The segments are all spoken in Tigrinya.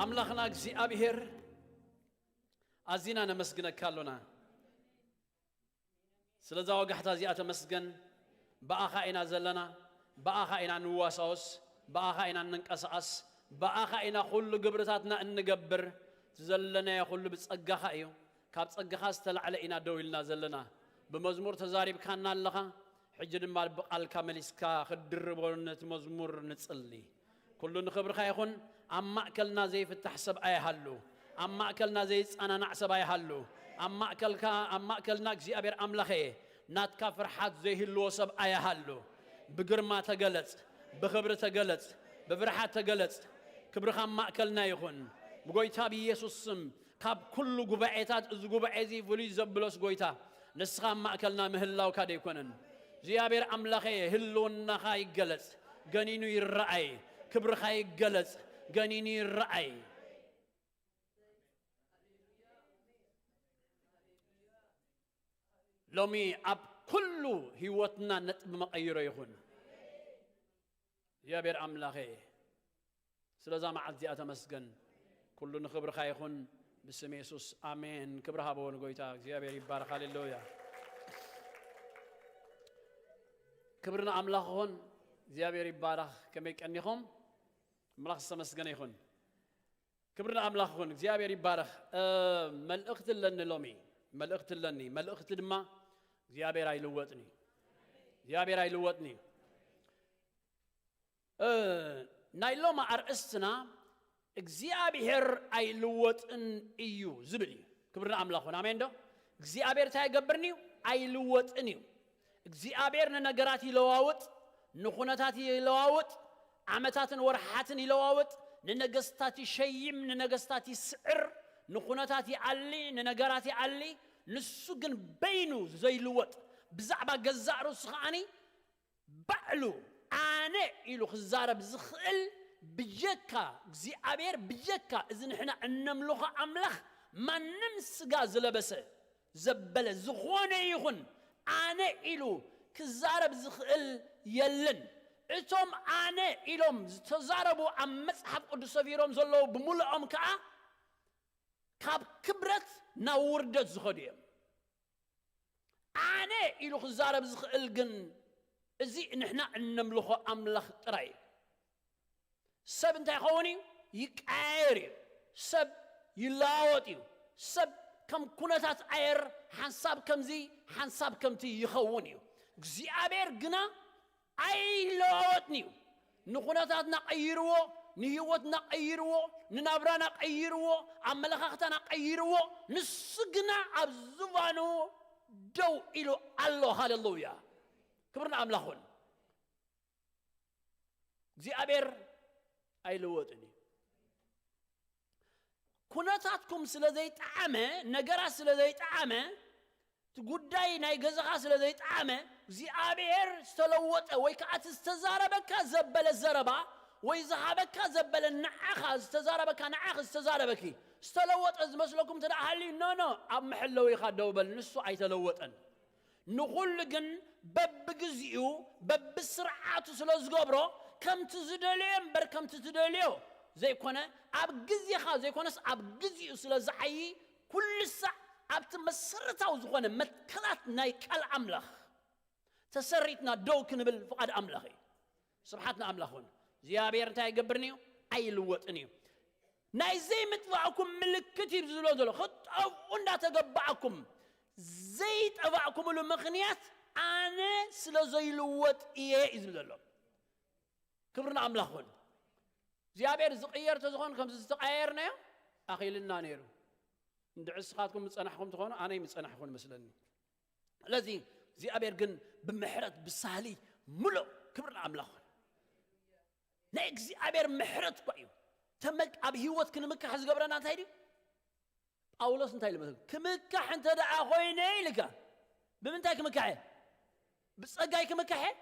ኣምላኽና እግዚኣብሔር ኣዚና ነመስግነካ ኣሎና። ስለዛ ወጋሕታ እዚኣ ተመስገን። ብኣኻ ኢና ዘለና፣ ብኣኻ ኢና ንዋሳወስ፣ ብኣኻ ኢና እንንቀሳቐስ፣ ብኣኻ ኢና ኩሉ ግብርታትና እንገብር። እቲ ዘለናዮ ኩሉ ብጸጋኻ እዩ። ካብ ጸጋኻ ዝተላዕለ ኢና ደው ኢልና ዘለና። ብመዝሙር ተዛሪብካና ኣለኻ። ሕጂ ድማ ብቓልካ መሊስካ ክትድርቦ ነቲ መዝሙር ንጽሊ። ኩሉ ንኽብርኻ ይኹን። ኣብ ማእከልና ዘይፍታሕ ሰብ ኣይሃሉ። ኣብ ማእከልና ዘይጸናናዕ ሰብ ኣይሃሉ። ኣብ ማእከልካ፣ ኣብ ማእከልና እግዚኣብሔር ኣምላኸ ናትካ ፍርሓት ዘይህልዎ ሰብ ኣይሃሉ። ብግርማ ተገለጽ፣ ብኽብሪ ተገለጽ፣ ብፍርሓት ተገለጽ። ክብርኻ ኣብ ማእከልና ይኹን። ብጎይታ ብኢየሱስ ስም ካብ ኩሉ ጉባኤታት እዚ ጉባኤ እዚ ፍሉይ ዘብሎስ ጎይታ ንስኻ ኣብ ማእከልና ምህላውካ ደይኮነን። እግዚኣብሔር ኣምላኸ ህልውናኻ ይገለጽ፣ ገኒኑ ይረኣይ። ክብርኻ ይገለጽ፣ ገኒኑ ይረኣይ። ሎሚ ኣብ ኩሉ ህይወትና ነጥቢ መቐይሮ ይኹን። እግዚኣብሔር ኣምላኸ ስለዛ መዓልቲ እዚኣ ተመስገን። ኩሉ ንኽብርኻ ይኹን። ብስም የሱስ ኣሜን። ክብሪ ሃበዎ ንጎይታ። እግዚኣብሔር ይባረኽ። ሃሌሉያ። ክብሪ ንኣምላኽ ይኹን። እግዚኣብሔር ይባረኽ። ከመይ ቀኒኹም? ኣምላኽ ዝተመስገነ ይኹን። ክብሪ ንኣምላኽ ይኹን። እግዚኣብሔር ይባረኽ። እ፣ መልእኽቲ ኣለኒ ሎሚ። መልእኽቲ ኣለኒ። መልእኽቲ ድማ እግዚኣብሔር ኣይልወጥን እዩ። እግዚኣብሔር ኣይልወጥን እዩ። እ፣ ናይ ሎማ ኣርእስትና እግዚኣብሔር ኣይልወጥን እዩ ዝብል እዩ። ክብሪ ንኣምላኽ ይኹን። ኣሜን ዶ? እግዚኣብሔር እንታይ ኣይገብርን እዩ? ኣይልወጥን እዩ። እግዚኣብሔር ንነገራት ይለዋውጥ፣ ንኹነታት ይለዋውጥ፣ ዓመታትን ወርሓትን ይለዋውጥ፣ ንነገስታት ይሸይም፣ ንነገስታት ይስዕር፣ ንኹነታት ይኣሊ፣ ንነገራት ይኣሊ። ንሱ ግን በይኑ ዘይልወጥ፣ ብዛዕባ ገዛእ ርእሱ ከዓኒ ባዕሉ ኣነ ኢሉ ክዛረብ ዝኽእል ብጀካ እግዚኣብሔር፣ ብጀካ እዚ ንሕና እነምልኾ ኣምላኽ ማንም ስጋ ዝለበሰ ዘበለ ዝኾነ ይኹን ኣነ ኢሉ ክዛረብ ዝኽእል የለን። እቶም ኣነ ኢሎም ዝተዛረቡ ኣብ መጽሓፍ ቅዱስ ሰፊሮም ዘለዉ ብምልኦም ከኣ ካብ ክብረት ናብ ውርደት ዝኸዱ እዮም። ኣነ ኢሉ ክዛረብ ዝኽእል ግን እዚ ንሕና እነምልኾ ኣምላኽ ጥራይ እዩ። ሰብ እንታይ ይኸውን እዩ? ይቀያየር እዩ። ሰብ ይለዋወጥ እዩ። ሰብ ከም ኩነታት ኣየር ሓንሳብ ከምዚ ሓንሳብ ከምቲ ይኸውን እዩ። እግዚኣብሔር ግና ኣይለዋወጥን እዩ። ንኹነታትና ቀይርዎ፣ ንህይወትና ቀይርዎ፣ ንናብራና ቀይርዎ፣ ኣመለኻኽታና ቀይርዎ። ንሱ ግና ኣብ ዝባኑ ደው ኢሉ ኣሎ። ሃሌሉያ! ክብሪ ንኣምላኽ ይኹን። እግዚኣብሔር ኣይልወጥን እዩ። ኩነታትኩም ስለ ዘይጠዓመ፣ ነገራት ስለ ዘይጠዓመ፣ እቲ ጉዳይ ናይ ገዛኻ ስለ ዘይጠዓመ፣ እግዚኣብሔር ዝተለወጠ ወይ ከዓ እቲ ዝተዛረበካ ዘበለ ዘረባ ወይ ዝሃበካ ዘበለ ንዓኻ ዝተዛረበካ፣ ንዓኺ ዝተዛረበኪ ዝተለወጠ ዝመስለኩም እንተ ደኣ ሃልዩ፣ ኖ፣ ኖ፣ ኣብ መሐለዊ ኢኻ ደው በል፣ ንሱ ኣይተለወጠን። ንኹሉ ግን በብግዚኡ በብስርዓቱ ስለ ዝገብሮ፣ ከምቲ ዝደልዮ እምበር ከምቲ ትደልዮ ዘይኮነ፣ ኣብ ግዜኻ ዘይኮነስ ኣብ ግዚኡ ስለ ዝዓዪ፣ ኩሉ ሳዕ ኣብቲ መሰረታዊ ዝኾነ መትከላት ናይ ቃል ኣምላኽ ተሰሪትና ደው ክንብል ፍቓድ ኣምላኽ እዩ። ስብሓት ንኣምላኽ ይኹን። እግዚኣብሔር እንታይ ኣይገብርን እዩ? ኣይልወጥን እዩ። ናይ ዘይምጥፋእኩም ምልክት እዩ ዝብሎ ዘሎ። ክትጠፍኡ እንዳተገባኣኩም ዘይጠፋእኩምሉ ምኽንያት ኣነ ስለ ዘይልወጥ እየ እዩ ዝብል ዘሎ። ክብሪ ንኣምላኽ ይኹን። እግዚኣብሔር ዝቕየር ተዝኾን ከምዚ ዝተቐያየርናዮ ኣኺልና ነይሩ። እንድዒ ንስኻትኩም ምጸናሕኩም ትኾኑ ኣነ ምጸናሕኩን መስለኒ። ስለዚ እግዚኣብሔር ግን ብምሕረት ብሳህሊ ምሉእ ክብሪ ንኣምላኽ ይኹን። ናይ እግዚኣብሔር ምሕረት እኳ እዩ። ተመግ-፣ ኣብ ህይወት ክንምካሕ ዝገብረና እንታይ ድዩ? ጳውሎስ እንታይ ኢሉ መሰለኩም? ክምካሕ እንተ ደኣ ኮይነ ኢልካ። ብምንታይ ክምካሕ እየ? ብጸጋይ ክምካሕ እየ?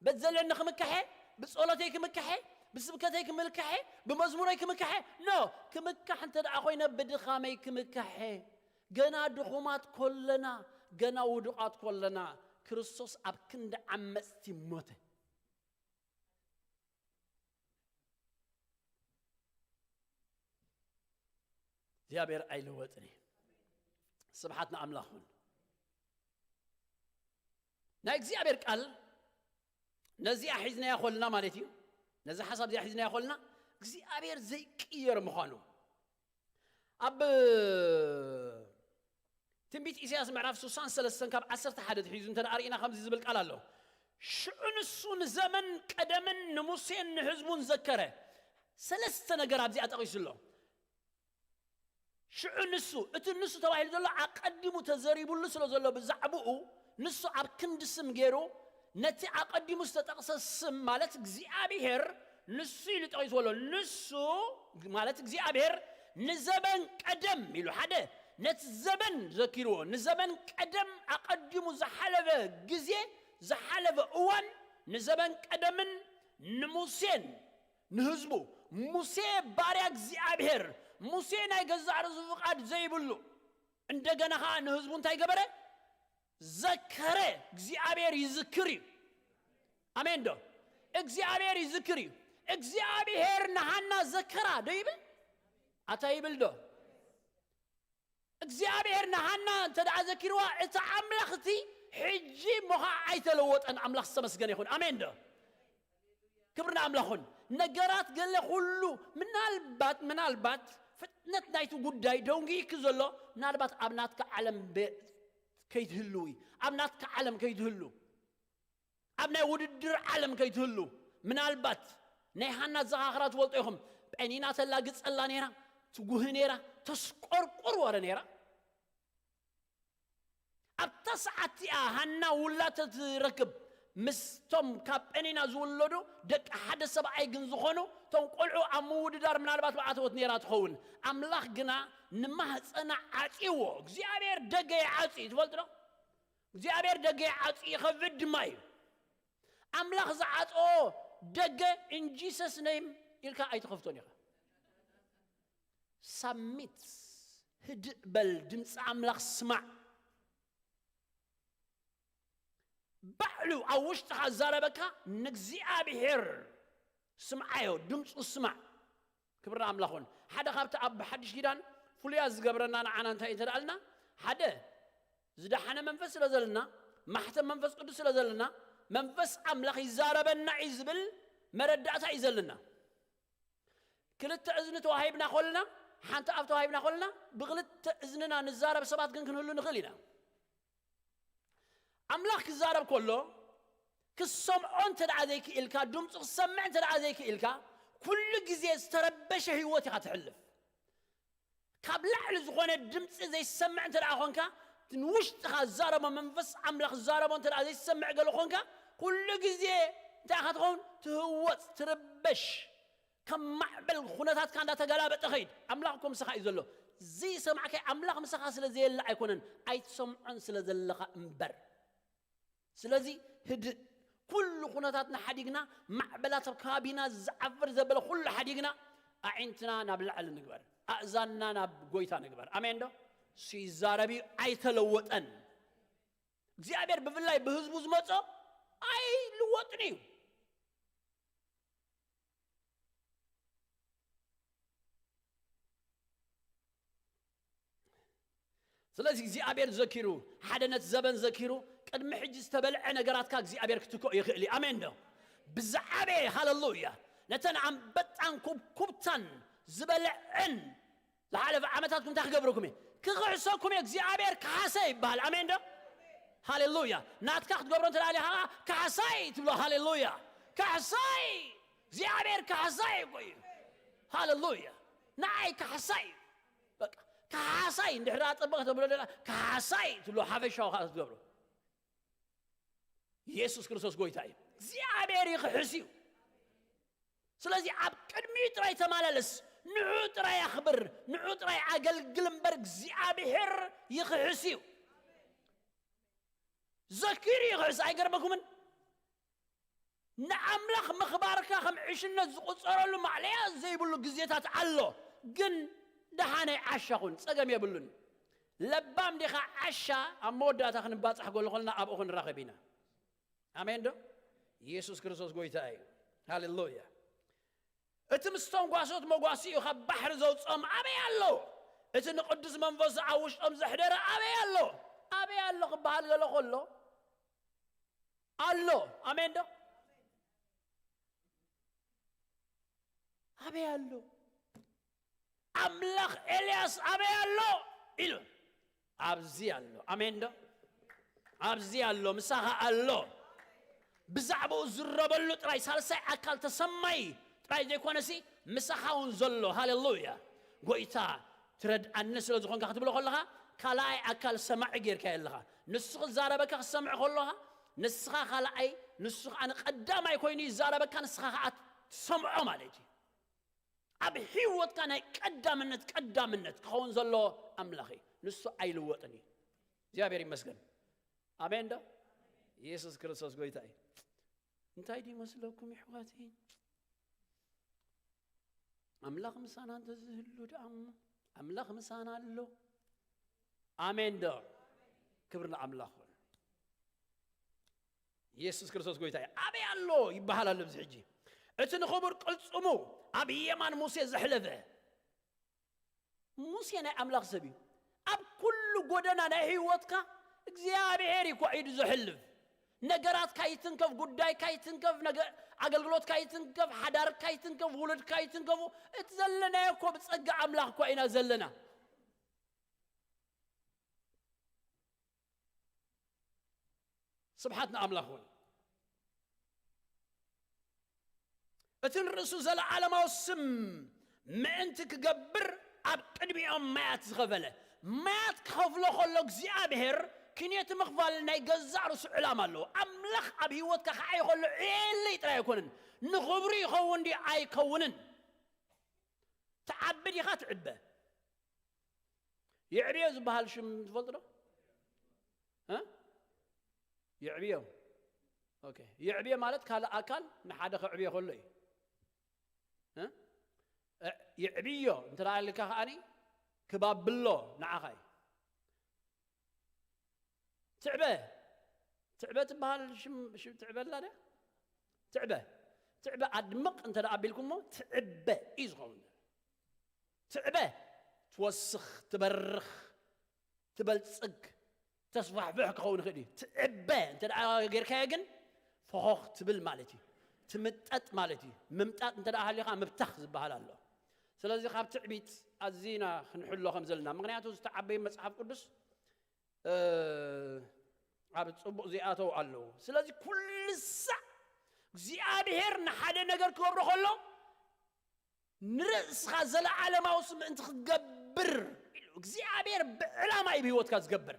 በቲ ዘለኒ ክምካሕ እየ? ብጸሎተይ ክምካሕ እየ? ብስብከተይ ክምካሕ እየ? ብመዝሙረይ ክምካሕ እየ? ኖ፣ ክምካሕ እንተ ደኣ ኮይነ ብድኻመይ ክምካሕ እየ። ገና ድኹማት ኮለና፣ ገና ውዱቓት ኮለና፣ ክርስቶስ ኣብ ክንዲ ዓመጽቲ ሞተ። እግዚኣብሔር ኣይልወጥን እዩ። ስብሓት ንኣምላኽ ይኹን። ናይ እግዚኣብሔር ቃል ነዚኣ ሒዝናያ ኾልና ማለት እዩ። ነዚ ሓሳብ እዚኣ ሒዝናያ ኾልና እግዚኣብሔር ዘይቅየር ምዃኑ ኣብ ትንቢት ኢሳያስ ምዕራፍ ስሳን ሰለስተን ካብ ዓሰርተ ሓደ ትሒዙ እንተ ደኣ ርኢና ከምዚ ዝብል ቃል ኣሎ። ሽዑ ንሱ ንዘመን ቀደምን ንሙሴን ንህዝቡን ዘከረ። ሰለስተ ነገር ኣብዚኣ ጠቒሱ ኣሎ። ሽዑ ንሱ፣ እቲ ንሱ ተባሂሉ ዘሎ ኣቐዲሙ ተዘሪቡሉ ስለ ዘሎ ብዛዕባኡ ንሱ ኣብ ክንዲ ስም ገይሩ ነቲ ኣቐዲሙ ዝተጠቕሰ ስም ማለት እግዚኣብሔር ንሱ ኢሉ ጠቒስዎ ኣሎ። ንሱ ማለት እግዚኣብሔር ንዘበን ቀደም ኢሉ ሓደ ነቲ ዘበን ዘኪርዎ፣ ንዘበን ቀደም ኣቐዲሙ ዝሓለፈ ግዜ፣ ዝሓለፈ እዋን ንዘበን ቀደምን ንሙሴን ንህዝቡ፣ ሙሴ ባርያ እግዚኣብሔር፣ ሙሴ ናይ ገዛእ ርእሱ ፍቓድ ዘይብሉ፣ እንደገና ኸዓ ንህዝቡ እንታይ ገበረ? ዘከረ። እግዚኣብሔር ይዝክር እዩ። ኣሜን ዶ? እግዚኣብሔር ይዝክር እዩ። እግዚኣብሔር ንሃና ዘከራ ዶ ይብል? ኣታ ይብል ዶ? እግዚኣብሔር ንሃና እንተ ደኣ ዘኪርዋ፣ እቲ ኣምላኽ እቲ ሕጂ እሞ ኸዓ ኣይተለወጠን። ኣምላኽ ዝተመስገነ ይኹን። ኣሜን ዶ? ክብሪ ንኣምላኽ ይኹን። ነገራት ገለ ኩሉ ምናልባት፣ ምናልባት ፍጥነት ናይቲ ጉዳይ ደንጊዩኪ ዘሎ፣ ምናልባት ኣብ ናትካ ዓለም በ-፣ ከይትህልዊ፣ ኣብ ናትካ ዓለም ከይትህሉ፣ ኣብ ናይ ውድድር ዓለም ከይትህሉ፣ ምናልባት ናይ ሃና ኣዘኻኽራ ትፈልጦ ኢኹም። ጴኒና ተላግጸላ ነይራ፣ ትጉህ ነይራ፣ ተስቆርቁር ወረ ነይራ። ኣብታ ሰዓት እቲኣ ሃና ውላድ ተትረክብ፣ ምስቶም ካብ ጴኒና ዝውለዱ ደቂ ሓደ ሰብኣይ ግን ዝኾኑ፣ እቶም ቆልዑ ኣብ ምውድዳር ምናልባት ብኣተወት ነይራ ትኸውን። ኣምላኽ ግና ንማህፀና ዓጽይዎ። እግዚኣብሔር ደገ ይዓጽይ፣ ትፈልጡ ዶ? እግዚኣብሔር ደገ ይዓጽይ፣ ይኸፍት ድማ እዩ። ኣምላኽ ዝዓጽኦ ደገ in Jesus name ኢልካ ኣይትኸፍቶን ኢኻ። ሳሚት፣ ህድእ በል፣ ድምፂ ኣምላኽ ስማዕ። ባዕሉ ኣብ ውሽጥኻ ዝዛረበካ ንእግዚኣብሔር ስምዓዮ፣ ድምፁ ስማዕ። ክብሪ ንኣምላኽ ይኹን። ሓደ ካብቲ ኣብ ሓድሽ ኪዳን ፍሉያት ዝገብረና ንዓና እንታይ እንተ ደኣልና፣ ሓደ ዝደሓነ መንፈስ ስለ ዘለና፣ ማሕተም መንፈስ ቅዱስ ስለ ዘለና፣ መንፈስ ኣምላኽ ይዛረበና እዩ ዝብል መረዳእታ እዩ ዘለና። ክልተ እዝኒ ተዋሂብና ኮልና፣ ሓንቲ ኣፍ ተዋሂብና ኮልና፣ ብክልተ እዝንና ንዛረብ ሰባት ግን ክንህሉ ንኽእል ኢና። ኣምላኽ ክዛረብ ከሎ፣ ክሰምዖ እንተ ደኣ ዘይክኢልካ፣ ድምፁ ክሰምዕ እንተ ደኣ ዘይክኢልካ፣ ኩሉ ግዜ ዝተረበሸ ህይወት ኢኻ ትሕልፍ። ካብ ላዕሊ ዝኾነ ድምፂ ዘይሰምዕ እንተ ደኣ ኾንካ፣ እቲ ንውሽጥኻ ዝዛረቦ መንፈስ ኣምላኽ ዝዛረቦ እንተ ደኣ ዘይሰምዕ ገለ ኾንካ፣ ኩሉ ግዜ እንታይ ኢኻ ትኸውን? ትህወፅ፣ ትርበሽ። ከም ማዕበል ኩነታትካ እንዳተገላበጠ ኸይድ። ኣምላኽ እኮ ምሳኻ እዩ ዘሎ። ዘይሰማዕካይ ኣምላኽ ምሳኻ ስለ ዘየለ ኣይኮነን፣ ኣይትሰምዖን ስለ ዘለኻ እምበር። ስለዚ ህድእ፣ ኩሉ ኩነታትና ሓዲግና፣ ማዕበላት ኣብ ከባቢና ዝዓፍር ዘበለ ኩሉ ሓዲግና፣ ኣዒንትና ናብ ላዕሊ ንግበር፣ ኣእዛንና ናብ ጎይታ ንግበር። ኣሜን ዶ? እሱ ይዛረብ እዩ፣ ኣይተለወጠን። እግዚኣብሔር ብፍላይ ብህዝቡ ዝመጾ ኣይልወጥን እዩ። ስለዚ እግዚኣብሔር ዘኪሩ፣ ሓደ ነቲ ዘበን ዘኪሩ፣ ቅድሚ ሕጂ ዝተበልዐ ነገራትካ እግዚኣብሔር ክትክኦ ይኽእል እዩ። ኣሜን ዶ? ብዝዓበየ፣ ሃለሉያ፣ ነተን ኣንበጣን ኩብኩብታን ዝበልዐን ዝሓለፈ ዓመታትኩም እንታይ ክገብረኩም እየ? ክኽሕሰኩም እየ። እግዚኣብሔር ካሕሳይ ይበሃል። ኣሜን ዶ? ሃሌሉያ። ናትካ ክትገብሮ እንተ ደኣ ኢኻ፣ ካሕሳይ ትብሎ። ሃሌሉያ። ካሕሳይ፣ እግዚኣብሔር ካሕሳይ እኮ እዩ። ሃሌሉያ። ንዓይ ካሕሳይ እዩ። በቃ፣ ካሕሳይ እንድሕር ደኣ ጽቡቕ ተብሎ ደኣ፣ ካሕሳይ ትብሎ፣ ሓፈሻዊ ካልእ ትገብሮ። ኢየሱስ ክርስቶስ ጎይታ እዩ። እግዚኣብሔር ይኽሕስ እዩ። ስለዚ ኣብ ቅድሚኡ ጥራይ ተመላለስ፣ ንዑ ጥራይ ኣኽብር፣ ንዑ ጥራይ ኣገልግል እምበር እግዚኣብሔር ይኽሕስ እዩ። ዘኪሩ ይኽሕስ፣ ኣይገርመኩምን? ንኣምላኽ ምኽባርካ ከም ዕሽነት ዝቑጸረሉ ማዕለያ ዘይብሉ ግዜታት ኣሎ። ግን ደሓነይ ዓሻ ኩን፣ ጸገም የብሉን። ለባም ዲኻ ዓሻ? ኣብ መወዳእታ ክንባጻሕ ገሎ ኾልና ኣብኡ ክንራኸብ ኢና። ኣሜን ዶ? ኢየሱስ ክርስቶስ ጎይታ እዩ። ሃሌሉያ። እቲ ምስቶም ጓሶት መጓሲኡ ካብ ባሕሪ ዘውፅኦም ኣበይ ኣሎ? እቲ ንቅዱስ መንፈሱ ኣብ ውሽጦም ዘሕደረ ኣበይ ኣሎ? ኣበይ ኣሎ ክበሃል ገለ ከሎ ኣሎ። ኣሜን ዶ? ኣበይ ኣሎ? ኣምላኽ ኤልያስ ኣበይ ኣሎ? ኢሉ፣ ኣብዚ ኣሎ። ኣሜን ዶ? ኣብዚ ኣሎ፣ ምሳኻ ኣሎ። ብዛዕባኡ ዝረበሉ ጥራይ፣ ሳልሳይ ኣካል ተሰማይ ጥራይ ዘይኮነሲ፣ ምሳኻ እውን ዘሎ። ሃሌሉያ! ጎይታ ትረድኣኒ ስለ ዝኾንካ ክትብሎ ከለኻ፣ ካልኣይ ኣካል ሰማዒ ጌርካ ኣለኻ። ንሱ ክዛረበካ ክሰምዕ ከለኻ፣ ንስኻ ካልኣይ፣ ንሱ ኸኣ ንቐዳማይ ኮይኑ ይዛረበካ፣ ንስኻ ኸኣ ትሰምዖ ማለት እዩ። ኣብ ህይወትካ ናይ ቀዳምነት፣ ቀዳምነት ክኸውን ዘሎ ኣምላኽ እዩ። ንሱ ኣይልወጥን እዩ። እግዚኣብሔር ይመስገን። ኣሜን ዶ? ኢየሱስ ክርስቶስ ጎይታ እዩ። እንታይ ድዩ መስለኩም ይሕዋተይ? ኣምላኽ ምሳና እንተዝህሉ ደኣ እሞ፣ ኣምላኽ ምሳና ኣሎ። ኣሜን ዶ? ክብሪ ንኣምላኽ ይኹን። ኢየሱስ ክርስቶስ ጎይታ እዩ። ኣበይ ኣሎ ይበሃል ኣሎ ኣብዚ ሕጂ። እቲ ንኽቡር ቅልጽሙ ኣብ የማን ሙሴ ዘሕለፈ። ሙሴ ናይ ኣምላኽ ሰብ እዩ። ኣብ ኩሉ ጎደና ናይ ህይወትካ እግዚኣብሔር እዩ እኮ ኢዱ ዘሕልፍ። ነገራትካ ይትንከፍ፣ ጉዳይካ ይትንከፍ፣ ነገ-፣ ኣገልግሎትካ ይትንከፍ፣ ሓዳርካ ይትንከፍ፣ ውሉድካ ይትንከፉ። እቲ ዘለናዮ እኮ ብጸጋ ኣምላኽ እኳ ኢና ዘለና። ስብሓት ንኣምላኽ እውን። እቲ ንርእሱ ዘለዓለማዊ ስም ምእንቲ ክገብር ኣብ ቅድሚኦም ማያት ዝኸፈለ። ማያት ክኸፍሎ ከሎ እግዚኣብሔር ክንየቲ ምኽፋል ናይ ገዛእ ርእሱ ዕላማ ኣለዎ። ኣምላኽ ኣብ ህይወትካ ክዓይ ከሎ ዕየለይ ጥራይ ኣይኮነን። ንኽብሩ ይኸውን ድዩ ኣይከውንን? ትዓቢ ዲኻ ትዕበ? የዕብዮ ዝበሃል ሽም ትፈልጡ ዶ? እ? የዕብዮ። ኦኬ። የዕብዮ ማለት ካልእ ኣካል ንሓደ ከዕብዮ ከሎ እዩ። እ? እ፣ የዕብዮ እንተ ደኣ ኢልካ ከኣኒ ክባብሎ ንዓኻ እዩ። ትዕበ። ትዕበ ትበሃል ሽም፣ ሽም ትዕበ ኣላ ድያ? ትዕበ። ትዕበ ኣድምቕ እንተ ደኣ ኣቢልኩሞ ትዕበ እዩ ዝኸውን። ትዕበ። ትወስኽ፣ ትበርኽ፣ ትበልጽግ፣ ተስፋሕፍሕ ክኸውን ይኽእል እዩ። ትዕበ እንተ ደኣ ጌርካዮ ግን ፈኾኽ ትብል ማለት እዩ። ትምጠጥ ማለት እዩ። ምምጣጥ እንተ ደኣ ሃልዩኻ ምብታኽ ዝበሃል ኣሎ። ስለዚ ካብ ትዕቢት ኣዚና ክንሕሎ ከም ዘለና። ምኽንያቱ ዝተዓበዩ መጽሓፍ ቅዱስ፣ እ፣ ኣብ ጽቡቕ ዘይኣተው ኣለዉ። ስለዚ ኩሉ ሳዕ እግዚኣብሔር ንሓደ ነገር ክገብሮ ከሎ ንርእስኻ ዘለዓለማዊ ስም ምእንቲ ክትገብር ኢሉ እግዚኣብሔር ብዕላማ እዩ ብህይወትካ ዝገብር።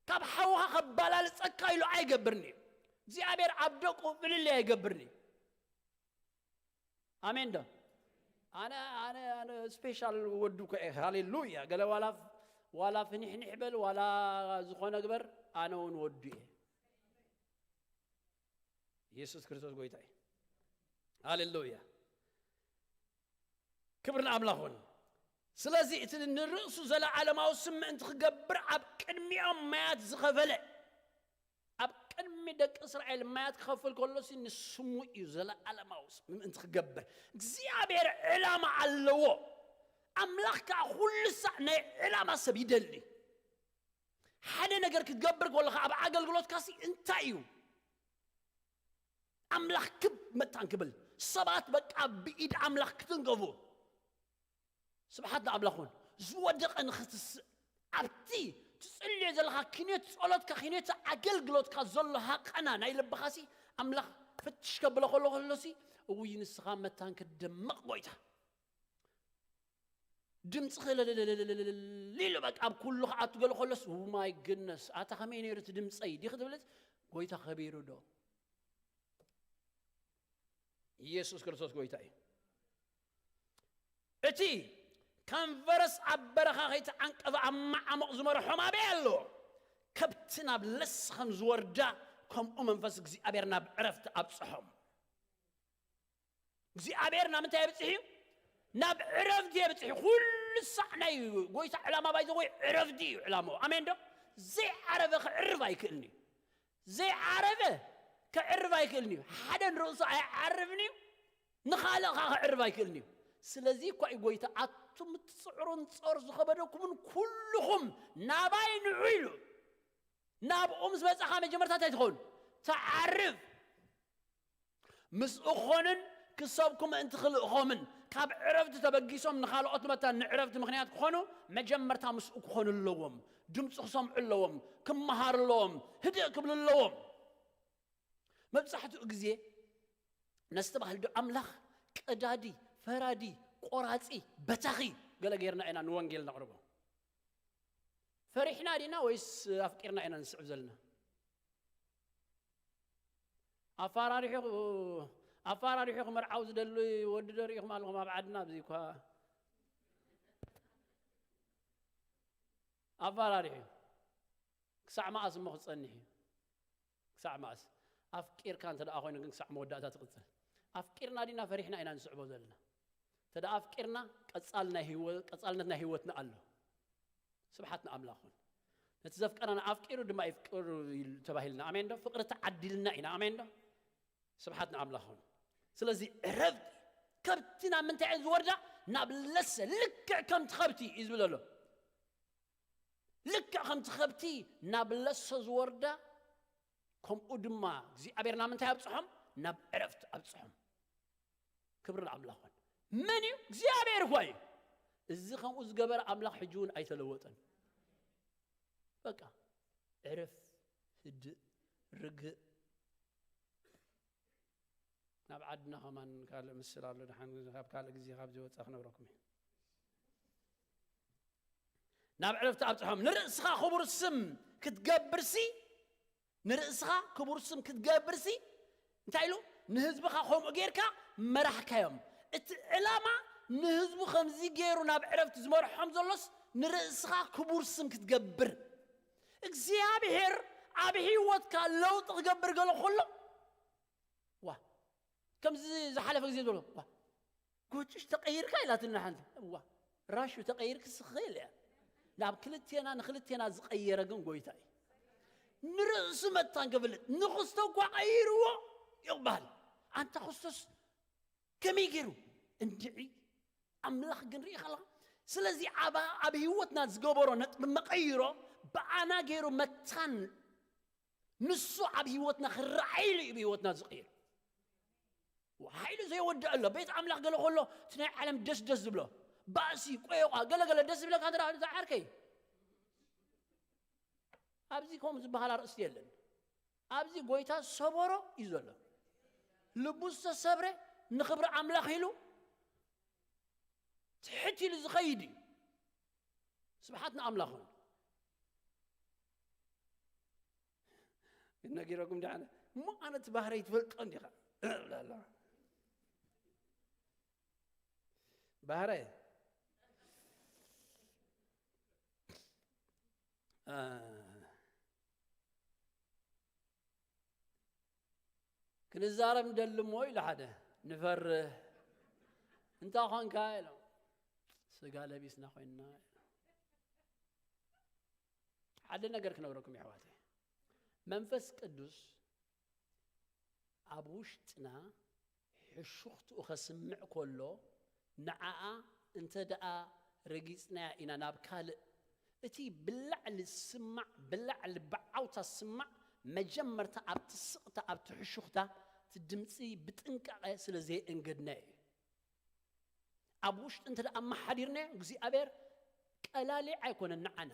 ካብ ሓውኻ ከባላልጸካ ኢሉ ኣይገብርን እዩ። እግዚኣብሔር ኣብ ደቁ ፍልልይ ኣይገብርን እዩ። ኣሜን ዶ? ኣነ፣ ኣነ፣ ኣነ ስፔሻል ወዱ እኮ እየ። ሃሌሉያ። ገለ ዋላ፣ ዋላ ፍኒሕኒሕ በል፣ ዋላ ዝኾነ ግበር፣ ኣነ እውን ወዱ እየ። ኢየሱስ ክርስቶስ ጎይታ እዩ። ሃሌሉያ። ክብሪ ንኣምላኽ ይኹን። ስለዚ እቲ ንርእሱ ዘለዓለማዊ ስም ምእንቲ ክገብር ኣብ ቅድሚኦም ማያት ዝኸፈለ፣ ኣብ ቅድሚ ደቂ እስራኤል ማያት ክኸፍል ከሎሲ ንስሙ እዩ ዘለዓለማዊ ስም ምእንቲ ክገብር። እግዚኣብሔር ዕላማ ኣለዎ። ኣምላኽ ከኣ ኩሉ ሳዕ ናይ ዕላማ ሰብ ይደሊ። ሓደ ነገር ክትገብር ከለኻ ኣብ ኣገልግሎትካሲ እንታይ እዩ? ኣምላኽ ክብ መታን ክብል፣ ሰባት በቃ ብኢድ ኣምላኽ ክትንገፉ። ስብሓት ንኣምላኽ ይኹን። ዝወደቐ ንኽትስእ፣ ኣብቲ ትጽልዮ ዘለኻ ኪነት ጸሎትካ፣ ኪነት ኣገልግሎትካ ዘሎ ሃቐና ናይ ልብኻሲ ኣምላኽ ፍትሽ ከብሎ ከሎ ከሎሲ፣ እውይ ንስኻ መታን ክትደምቕ ጎይታ። ድምፅኺ ለለለለለለለለ ኢሉ በቃ ኣብ ኩሉ ክኣቱ ገለ ከሎስ፣ "Oh my goodness፣ ኣታ ከመይ ነይሩ እቲ ድምፀይ?" ዲኺ ትብልስ፣ "ጎይታ ከቢሩ ዶ?" ኢየሱስ ክርስቶስ ጎይታ እዩ። እቲ ከም ፈረስ ኣብ በረኻ ከይተዓንቀፈ ኣብ መዓሙቕ ዝመርሖም ኣበይ ኣሎ? ከብቲ ናብ ለስ ከም ዝወርዳ፣ ከምኡ መንፈስ እግዚኣብሔር ናብ ዕረፍቲ ኣብጽሖም። እግዚኣብሔር ናብ ምንታይ የብጽሕ እዩ? ናብ ዕረፍቲ የብጽሕ እዩ። ኩሉ ሳዕ ናይ ጎይታ ዕላማ ባይዘ ወይ ዕረፍቲ እዩ ዕላማኡ። ኣሜን ዶ? ዘይዓረፈ ክዕርፍ ኣይክእልን እዩ። ዘይዓረፈ ክዕርፍ ኣይክእልን እዩ። ሓደ ንርእሱ ኣይዓርፍን እዩ፣ ንኻልእ ኸዓ ክዕርፍ ኣይክእልን እዩ። ስለዚ እኳ እዩ ጎይታ ኣት-፣ ኣቱም እትጽዕሩን ጾር ዝኸበደኩምን ኩልኹም ናባይ ንዑ ኢሉ። ናብኡ ምስ በጻኻ መጀመርታ እንታይ ትኸውን? ትዓርፍ። ምስኡ ክኾንን ክሰብኩ ምእንቲ ክልእኾምን ካብ ዕረፍቲ ተበጊሶም ንኻልኦት መታን ንዕረፍቲ ምኽንያት ክኾኑ መጀመርታ ምስኡ ክኾኑ ኣለዎም። ድምፁ ክሰምዑ ኣለዎም። ክመሃሩ ኣለዎም። ህድእ ክብሉ ኣለዎም። መብዛሕትኡ ግዜ ነስተባህል ዶ ኣምላኽ ቀዳዲ፣ ፈራዲ፣ ቆራጺ፣ በታኺ ገለ ጌርና ኢና ንወንጌል ነቕርቦ። ፈሪሕና ዲና ወይስ ኣፍቂርና ኢና ንስዕብ ዘለና? ኣፋራሪሑ ኣፋራሪሑ ክመርዓው ዝደሊ ወዲ ዶ ርኢኹም ኣለኹም? ኣብ ዓድና ኣብዚ እኳ ኣፋራሪሑ ክሳዕ መኣስ እሞ ክጸንሕ እዩ? ክሳዕ መኣስ? ኣፍቂርካ እንተ ደኣ ኮይኑ ግን ክሳዕ መወዳእታ ትቕጽል። ኣፍቂርና ዲና ፈሪሕና ኢና ንስዕቦ ዘለና? እንተ ደኣ ኣፍቂርና ቀጻል ናይ ህይወ-፣ ቀጻልነት ናይ ህይወትና ኣሎ። ስብሓት ንኣምላኽ ይኹን። ነቲ ዘፍቀረና ኣፍቂሩ ድማ ይፍቅሩ ኢል-፣ ተባሂልና። ኣሜን ዶ? ፍቅሪ ተዓዲልና ኢና። ኣሜን ዶ? ስብሓት ንኣምላኽ ይኹን። ስለዚ ዕረፍቲ ከብቲ ናብ ምንታይ እየን ዝወርዳ? ናብ ለሰ። ልክዕ ከምቲ ከብቲ እዩ ዝብል ዘሎ። ልክዕ ከምቲ ከብቲ ናብ ለሰ ዝወርዳ፣ ከምኡ ድማ እግዚኣብሔር ናብ ምንታይ ኣብጽሖም? ናብ ዕረፍቲ ኣብጽሖም። ክብሪ ንኣምላኽ ይኹን። መን እዩ? እግዚኣብሔር እኳ እዩ። እዚ ከምኡ ዝገበረ ኣምላኽ ሕጂ እውን ኣይተለወጠን። በቃ ዕረፍ፣ ህድእ፣ ርግእ። ናብ ዓድና ከማን ካልእ ምስል ኣሎ። ደሓን ካብ ካልእ ግዜ ካብ ዘይወጻ ክነብረኩም እየ። ናብ ዕረፍቲ ኣብጽሖም። ንርእስኻ ክቡር ስም ክትገብርሲ፣ ንርእስኻ ክቡር ስም ክትገብርሲ፣ እንታይ ኢሉ? ንህዝብኻ ከምኡ ጌርካ መራሕካዮም። እቲ ዕላማ ንህዝቡ ከምዚ ገይሩ ናብ ዕረፍቲ ዝመርሖም ዘሎስ፣ ንርእስኻ ክቡር ስም ክትገብር። እግዚኣብሔር ኣብ ህይወትካ ለውጢ ክገብር ገለ ከሎ፣ ዋ፣ ከምዚ ዝሓለፈ ግዜ ዝበሎ፣ ዋ፣ ጎጭሽ ተቐይርካ ኢላትና ሓንቲ። ዋ፣ ራሹ ተቐይርክስ ክኽእል እያ። ናብ ክልቴና፣ ንክልቴና ዝቐየረ ግን ጎይታ እዩ። ንርእሱ መታን ክፍልጥ፣ ንክስቶ እኳ ቀይርዎ ይቕባል። ኣንታ ክርስቶስ ከመይ ገይሩ? እንድዒ፣ ኣምላኽ ግን ርኢ ከለኻ። ስለዚ ኣብ፣ ኣብ ህይወትና ዝገበሮ ነጥቢ መቐይሮ፣ ብኣና ገይሩ መታን ንሱ ኣብ ህይወትና ክረኣይሉ እዩ ብህይወትና ዝቕይር። ሓይሉ ዘይወድእ ኣሎ። ቤት ኣምላኽ ገለ ከሎ፣ እቲ ናይ ዓለም ደስ ደስ ዝብሎ፣ ባእሲ፣ ቆየቋ፣ ገለ ገለ ደስ ዝብለካ እንተ ደኣ፣ ዓርከይ፣ ኣብዚ ከምኡ ዝበሃል ኣርእስቲ የለን። ኣብዚ ጎይታ ሰበሮ እዩ ዘሎ። ልቡ ዝተሰብረ ንኽብሪ ኣምላኽ ኢሉ ትሕት ኢሉ ዝኸይድ እዩ። ስብሓት ንኣምላኽ ይኹን። ነጊረኩም ደሓነ እሞ፣ ኣነ እቲ ባህረይ ትፈልጦ እንዲኻ እብላ ኣለዋ። ባህረ፣ እ፣ ክንዛረብ ንደሊ እሞ ኢሉ ሓደ፣ ንፈርህ። እንታይ ኾንካ ኢሎም፣ ስጋ ለቢስና ኮይንና ኢሎም። ሓደ ነገር ክነግረኩም የሕዋተይ፣ መንፈስ ቅዱስ ኣብ ውሽጥና ሕሹኽትኡ ከስምዕ ከሎ፣ ንዓኣ እንተ ደኣ ረጊጽናያ ኢና ናብ ካልእ፣ እቲ ብላዕሊ ዝስማዕ፣ ብላዕሊ ብዓውታ ዝስማዕ፣ መጀመርታ ኣብቲ ስቕታ፣ ኣብቲ ሕሹኽታ፣ እቲ ድምጺ ብጥንቃቐ ስለ ዘየእንገድናዮ እዩ። ኣብ ውሽጢ እንተ ደኣ ኣመሓዲርናዮ፣ እግዚኣብሔር ቀላሊ ኣይኮነን ንዓና።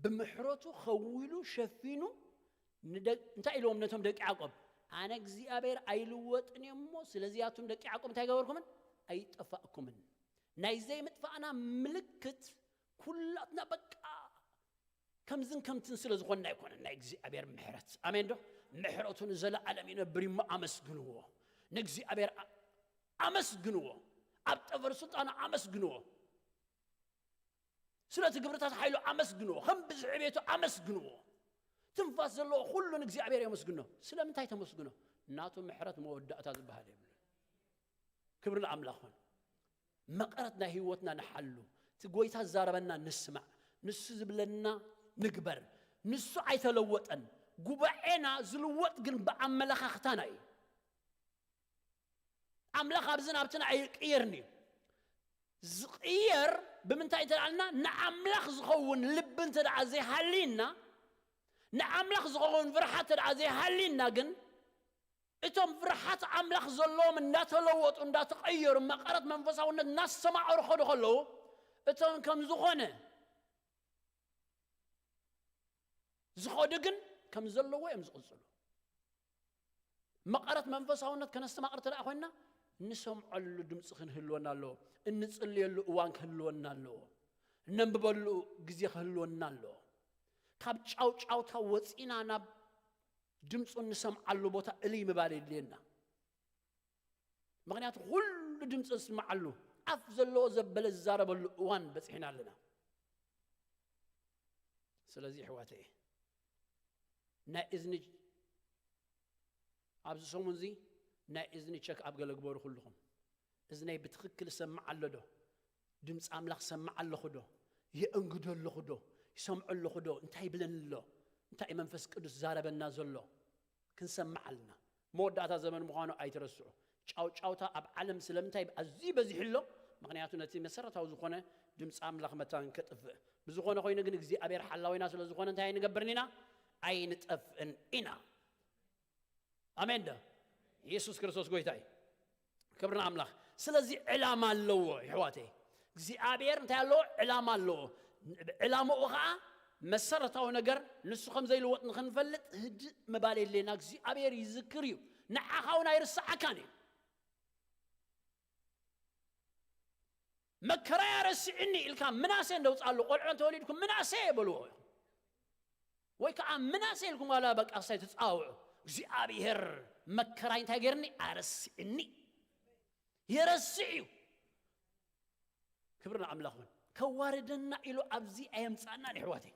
ብምሕረቱ ኸዊሉ ሸፊኑ ንደ-፣ እንታይ ኢልዎም ነቶም ደቂ ያዕቆብ? ኣነ እግዚኣብሔር ኣይልወጥን እየ እሞ፣ ስለዚ ኣቱም ደቂ ያዕቆብ እንታይ ገበርኩምን? ኣይጠፋእኩምን። ናይ ዘይምጥፋእና ምልክት ኩላትና በቃ ከምዝን ከምትን ስለ ዝኾንና ኣይኮነን፣ ናይ እግዚኣብሔር ምሕረት። ኣሜን ዶ? ምሕረቱ ንዘለዓለም ይነብር እሞ ኣመስግንዎ። ንእግዚኣብሔር ኣ-፣ ኣመስግንዎ። ኣብ ጠፈር ስልጣኑ ኣመስግንዎ። ስለቲ ግብርታት ሓይሉ ኣመስግንዎ። ከም ብዝሒ ቤቱ ኣመስግንዎ። ትንፋስ ዘለዎ ኩሉ ንእግዚኣብሔር የመስግኖ። ስለምንታይ ተመስግኖ? ናቱ ምሕረት መወዳእታ ዝበሃል የብሉን። ክብሪ ንኣምላኽ ይኹን። መቐረት ናይ ህይወትና ንሓሉ። እቲ ጎይታ ዝዛረበና ንስማዕ። ንሱ ዝብለና ንግበር። ንሱ ኣይተለወጠን። ጉባኤና ዝልወጥ ግን ብኣመለኻኽታና እዩ። ኣምላኽ ኣብዝን ኣብትን ኣይቅየርን እዩ። ዝቕየር ብምንታይ እንተ ደኣ ኢልና፣ ንኣምላኽ ዝኸውን ልቢ እንተ ደኣ ዘይሃልይና፣ ንኣምላኽ ዝኸውን ፍርሓት እንተ ደኣ ዘይሃልይና፣ ግን እቶም ፍርሓት ኣምላኽ ዘለዎም እንዳተለወጡ፣ እንዳተቐየሩ፣ መቐረት መንፈሳውነት እናስተማቐሩ ክኸዱ ከለዉ፣ እቶም ከም ዝኾነ ዝኸዱ ግን ከም ዘለዎ እዮም ዝቕጽሉ። መቐረት መንፈሳውነት ከነስተማቕር እንተ ደኣ ኮይንና፣ እንሰምዐሉ ድምፂ ክንህልወና ኣለዎ። እንጽልየሉ እዋን ክህልወና ኣለዎ። እነንብበሉ ግዜ ክህልወና ኣለዎ። ካብ ጫውጫውታ ወፂና ናብ ድምፁ እንሰምዓሉ ቦታ እልይ ምባል የድልየና። ምኽንያቱ ኩሉ ድምፂ ዝስምዓሉ፣ ኣፍ ዘለዎ ዘበለ ዝዛረበሉ እዋን በፂሕና ኣለና። ስለዚ ኣሕዋተይ፣ ናይ እዝኒ፣ ኣብዚ ሰሙን እዚ ናይ እዝኒ ቸክ ኣብ ገለ ግበሩ። ኩልኹም፣ እዝነይ ብትኽክል እሰምዕ ኣሎ ዶ? ድምፂ ኣምላኽ እሰምዕ ኣለኹ ዶ? የእንግዶ ኣለኹ ዶ? ይሰምዖ ኣለኹ ዶ? እንታይ ይብለኒ ኣሎ? እንታይ እዩ መንፈስ ቅዱስ ዛረበና ዘሎ? ክንሰምዕ ኣለና። መወዳእታ ዘመን ምዃኑ ኣይትረስዑ። ጫውጫውታ ኣብ ዓለም ስለምንታይ ኣዝዩ በዚሑ ኣሎ? ምኽንያቱ ነቲ መሰረታዊ ዝኾነ ድምፂ ኣምላኽ መታን ከጥፍእ። ብዝኾነ ኮይኑ ግን እግዚኣብሔር ሓላዊና ስለ ዝኾነ እንታይ ኣይንገብርን ኢና? ኣይንጠፍእን ኢና። ኣሜን ዶ? ኢየሱስ ክርስቶስ ጎይታ እዩ። ክብሪ ንኣምላኽ። ስለዚ ዕላማ ኣለዎ የሕዋተይ። እግዚኣብሔር እንታይ ኣለዎ? ዕላማ ኣለዎ። ዕላማኡ ኸዓ መሰረታዊ ነገር ንሱ ከም ዘይልወጥ ንኽንፈልጥ ህድእ ምባል የድልየና። እግዚኣብሔር ይዝክር እዩ። ንዓኻ እውን ኣይርስዓካን እዩ። መከራይ ኣረስዕኒ ኢልካ ምናሴ እንደውፅኣሉ ቆልዑ እንተወሊድኩም ምናሴ በልዎ። ወይ ከዓ ምናሴ ኢልኩም ዋላ በቃ ሳይ ትፃውዑ። እግዚኣብሔር መከራይ እንታይ ገይርኒ? ኣረስዕኒ። የረስዕ እዩ። ክብሪ ንኣምላኽ ይኹን። ከዋርደና ኢሉ ኣብዚ ኣየምፃእናን የሕዋተይ።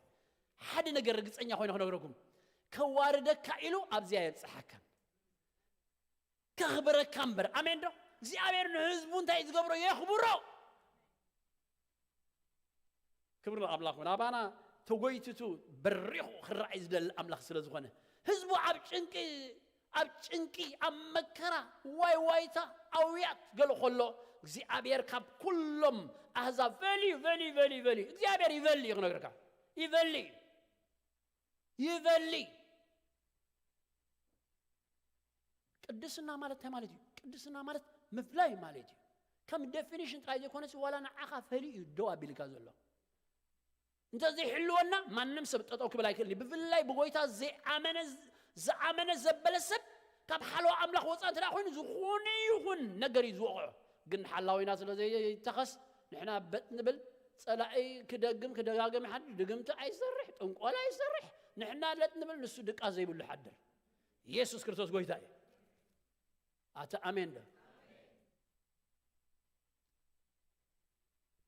ሓደ ነገር ርግፀኛ ኮይነ ክነግረኩም፣ ከዋርደካ ኢሉ ኣብዚ ኣየብፅሓካን። ከኽብረካ እምበር። ኣሜን ዶ? እግዚኣብሔር ንህዝቡ እንታይ ዝገብሮ የኽብሮ። ክብሪ ንኣምላኽ ይኹን። ኣባና ተጎይትቱ በሪኹ ክረኣይ ዝደሊ ኣምላኽ ስለ ዝኾነ፣ ህዝቡ ኣብ ጭንቂ፣ ኣብ ጭንቂ፣ ኣብ መከራ፣ ዋይ ዋይታ፣ ኣውያት ገለ ከሎ፣ እግዚኣብሔር ካብ ኩሎም ኣህዛብ ፈልዩ፣ ፈልዩ፣ ፈልዩ፣ ፈልዩ። እግዚኣብሔር ይፈሊ እዩ ክነግረካ። ይፈሊ እዩ። ይፈሊ። ቅድስና ማለት እንታይ ማለት እዩ? ቅድስና ማለት ምፍላይ ማለት እዩ። ከም ዴፊኒሽን ጥራይ ዘይኮነስ ዋላ ንዓኻ ፈሊዩ እዩ ደው ኣቢልካ ዘሎ። እንተዘይሕልወና ማንም ሰብ ጠጠው ክብል ኣይክእልን እዩ። ብፍላይ ብጎይታ ዘይኣመነ፣ ዝኣመነ ዘበለ ሰብ ካብ ሓለዋ ኣምላኽ ወፃ እንተ ደኣ ኮይኑ ዝኾነ ይኹን ነገር እዩ ዝወቕዖ። ግን ሓላዊና ስለ ዘይተኸስ ንሕና በጥ ንብል። ፀላኢ ክደግም ክደጋግም ይሓድር። ድግምቲ ኣይሰርሕ፣ ጥንቆላ ኣይሰርሕ። ንሕና ለጥ ንብል፣ ንሱ ድቃስ ዘይብሉ ይሓድር። ኢየሱስ ክርስቶስ ጎይታ እዩ። ኣታ ኣሜን ዶ?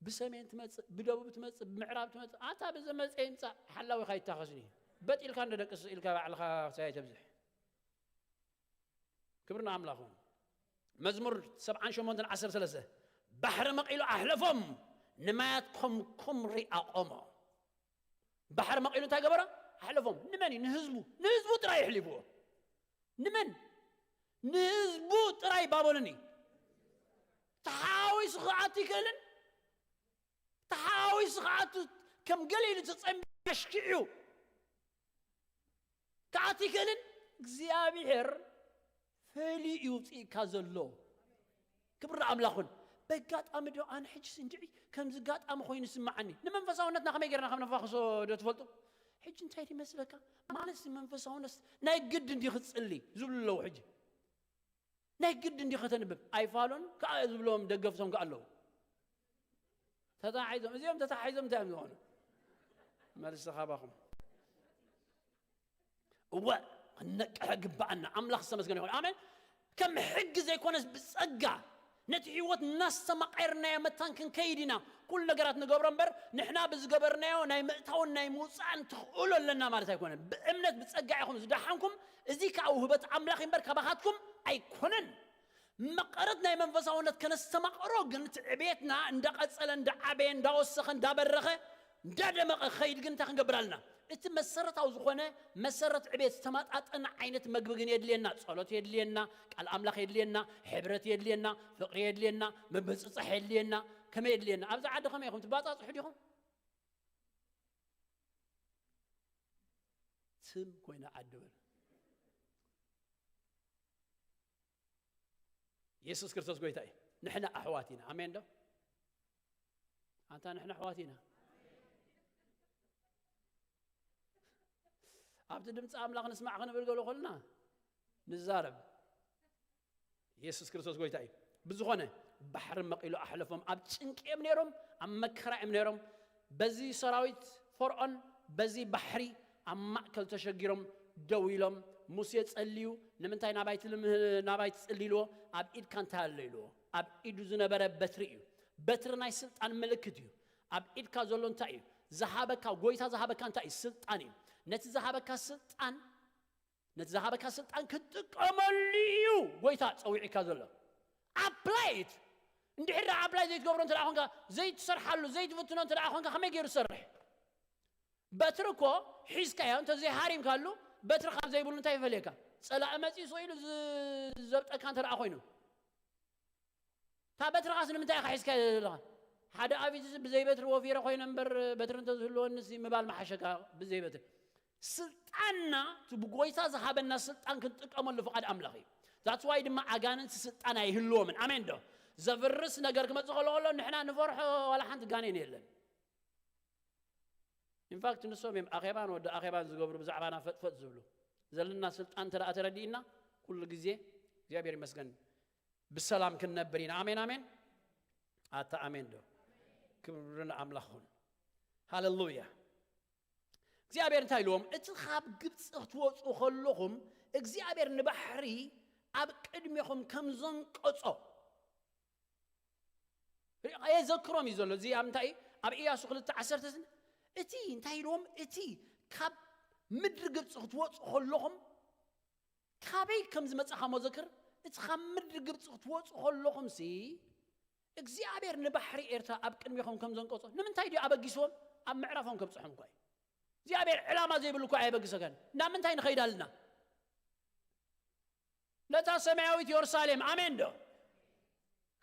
ብሰሜን ትመጽእ፣ ብደቡብ ትመጽእ፣ ብምዕራብ ትመጽእ፣ ኣታ ብዘመጸ ይምጻእ፣ ሓላዊኻ ይታኸስኒ። በጥ ኢልካ እንደ ደቅስ ኢልካ ባዕልኻ ክሳይ ተብዝሕ። ክብሪ ንኣምላኽ ይኹን። መዝሙር ሰብዓን ሸሞንተን ዓሰርተ ሰለስተ፣ ባሕሪ መቒሉ ኣሕለፎም፣ ንማያት ከም ኩምሪ ኣቖሞ። ባሕሪ መቒሉ እንታይ ገበረ? ኣሕለፎም። ንመን እዩ? ንህዝቡ። ንህዝቡ ጥራይ ኣሕሊፍዎ። ንመን? ንህዝቡ ጥራይ። ባቢሎን እዩ። ተሓዋዊሱ ክኣቱ ይክእልን? ተሓዋዊሱ ክኣቱ ከም ገለ ኢሉ ተጸምቢሩ ኣሽኪዕዩ ክኣቱ ይክእልን? እግዚኣብሔር ፈልዩ እዩ ውፅኢካ ዘሎ። ክብሪ ንኣምላኽ ይኹን። በጋጣሚ ዶ ኣነ ሕጂ እንድዒ ከምዚ ጋጣሚ ኮይኑ ይስምዓኒ? ንመንፈሳውነትና ከመይ ጌርና ከም ነፋኽሶ ዶ ትፈልጡ? ሕጂ እንታይ ድዩ መስለካ? ማለት መንፈሳውነት ናይ ግድ እንዲ ክትጽሊ ዝብሉ ኣለዉ። ሕጂ ናይ ግድ እንዲ ከተንብብ ኣይፋሉን ከዓ ዝብሎም ደገፍቶም ከዓ ኣለዉ። ተታሒዞም፣ እዚኦም ተታሒዞም እንታይ እዮም ዝኾኑ? መልሲ ካባኹም። እወ፣ ክንነቅሕ ግባኣና። ኣምላኽ ዝተመስገነ ይኹን። ኣሜን። ከም ሕጊ ዘይኮነስ ብጸጋ ነቲ ህይወት እናስተማቐርናዮ መታን ክንከይድ ኢና። ኩሉ ነገራት ንገብሮ እምበር፣ ንሕና ብዝገበርናዮ ናይ ምእታውን ናይ ምውጻእን ትኽእሎ ኣለና ማለት ኣይኮነን። ብእምነት ብጸጋ ኢኹም ዝደሓንኩም፣ እዚ ከኣ ውህበት ኣምላኽ እምበር ካባኻትኩም ኣይኮነን። መቐረት ናይ መንፈሳውነት ከነስተማቕሮ ግን፣ እቲ ዕቤትና እንዳቐጸለ፣ እንዳዓበየ፣ እንዳወሰኸ፣ እንዳበረኸ፣ እንዳደመቐ ክኸይድ ግን እንታይ ክንገብር ኣለና? እቲ መሰረታዊ ዝኾነ መሰረት ዕቤት ዝተመጣጠነ ዓይነት መግቢ ግን የድልየና። ጸሎት የድልየና፣ ቃል ኣምላኽ የድልየና፣ ሕብረት የድልየና፣ ፍቕሪ የድልየና፣ ምብጽጻሕ የድልየና፣ ከመይ የድልየና? ኣብዚ ዓዲ ከመይ ኢኹም ትባጻጽሑ ዲኹም? ትም ኮይና ዓዲ በል። የሱስ ክርስቶስ ጎይታ እዩ። ንሕና ኣሕዋት ኢና። ኣሜን ዶ? ኣንታ ንሕና ኣሕዋት ኢና። ኣብቲ ድምፂ ኣምላኽ ንስማዕ ክንብል ገሎ ከልና ንዛረብ። የሱስ ክርስቶስ ጎይታ እዩ። ብዝኾነ ባሕሪ መቒሉ ኣሕለፎም። ኣብ ጭንቂ እዮም ነይሮም፣ ኣብ መከራ እዮም ነይሮም። በዚ ሰራዊት ፈርዖን፣ በዚ ባሕሪ ኣብ ማእከል ተሸጊሮም ደው ኢሎም፣ ሙሴ ጸልዩ፣ ንምንታይ ናባይ ትልም-፣ ናባይ ትጽሊ ኢልዎ? ኣብ ኢድካ እንታይ ኣሎ ኢልዎ? ኣብ ኢዱ ዝነበረ በትሪ እዩ። በትሪ ናይ ስልጣን ምልክት እዩ። ኣብ ኢድካ ዘሎ እንታይ እዩ? ዝሃበካ፣ ጎይታ ዝሃበካ እንታይ እዩ? ስልጣን እዩ። ነቲ ዝሃበካ ስልጣን፣ ነቲ ዝሃበካ ስልጣን ክትጥቀመሉ እዩ ጎይታ ጸዊዕካ ዘሎ። ኣፕላይት። እንድሕር ደኣ ኣፕላይ ዘይትገብሮ እንተ ደኣ ኾንካ፣ ዘይትሰርሓሉ፣ ዘይትፍትኖ እንተ ደኣ ኾንካ፣ ከመይ ገይሩ ዝሰርሕ? በትሪ እኮ ሒዝካዮ እንተ ዘይሃሪምካሉ፣ በትሪ ካብ ዘይብሉ እንታይ ይፈልየካ? ጸላኢ መጺኡ ስቕ ኢሉ ዝ-፣ ዘብጠካ እንተ ደኣ ኮይኑ። እታ በትርኻስ ንምንታይ ኢኻ ሒዝካዮ ዘለኻ? ሓደ ኣቢትስ ብዘይ በትሪ ወፊረ ኮይነ እምበር፣ በትሪ እንተ ዝህልወንስ ምባል ምሓሸካ ብዘይ በትሪ። ስልጣንና፣ እቲ ብጎይታ ዝሃበና ስልጣን ክንጥቀመሉ ፍቓድ ኣምላኽ እዩ። That's why ድማ ኣጋንንቲ ስልጣን ኣይህልዎምን። ኣሜን ዶ? ዘፍርስ ነገር ክመጽእ ከሎ ከሎ ንሕና ንፈርሖ፣ ዋላ ሓንቲ ጋኔን የለን። ኢንፋክት ንሶም እዮም ኣኼባን ወዲ ኣኼባን ዝገብሩ፣ ብዛዕባና ፈጥፈጥ ዝብሉ። ዘለና ስልጣን እንተ ደኣ ተረዲእና፣ ኩሉ ግዜ እግዚኣብሔር ይመስገን ብሰላም ክንነብር ኢና። ኣሜን፣ ኣሜን። ኣታ ኣሜን ዶ? ክብሪ ንኣምላኽ ይኹን። ሃሌሉያ። እግዚኣብሔር እንታይ ኢልዎም? እቲ ካብ ግብፂ ክትወፁ ከለኹም እግዚኣብሔር ንባሕሪ ኣብ ቅድሜኹም ከም ዘንቀጾ ሪኦ-፣ የዘክሮም እዩ ዘሎ። እዚ ኣብ እንታይ? ኣብ ኢያሱ ክልተ ዓሰርተ፣ እቲ እንታይ ኢልዎም? እቲ ካብ ምድሪ ግብፂ ክትወፁ ከለኹም ካበይ ከም ዝመጻኻ ሞ ዘክር። እቲ ካብ ምድሪ ግብፂ ክትወፁ ከለኹምሲ እግዚኣብሔር ንባሕሪ ኤርትራ ኣብ ቅድሜኹም ከም ዘንቀጾ። ንምንታይ ድዩ ኣበጊስዎም? ኣብ ምዕራፎም ከብጽሖም እኳ እዩ። እግዚኣብሔር ዕላማ ዘይብሉ እኳ ኣየበግሰካን። ናብ ምንታይ ንኸይድ ኣለና? ነታ ሰማያዊት የሩሳሌም። ኣሜን ዶ?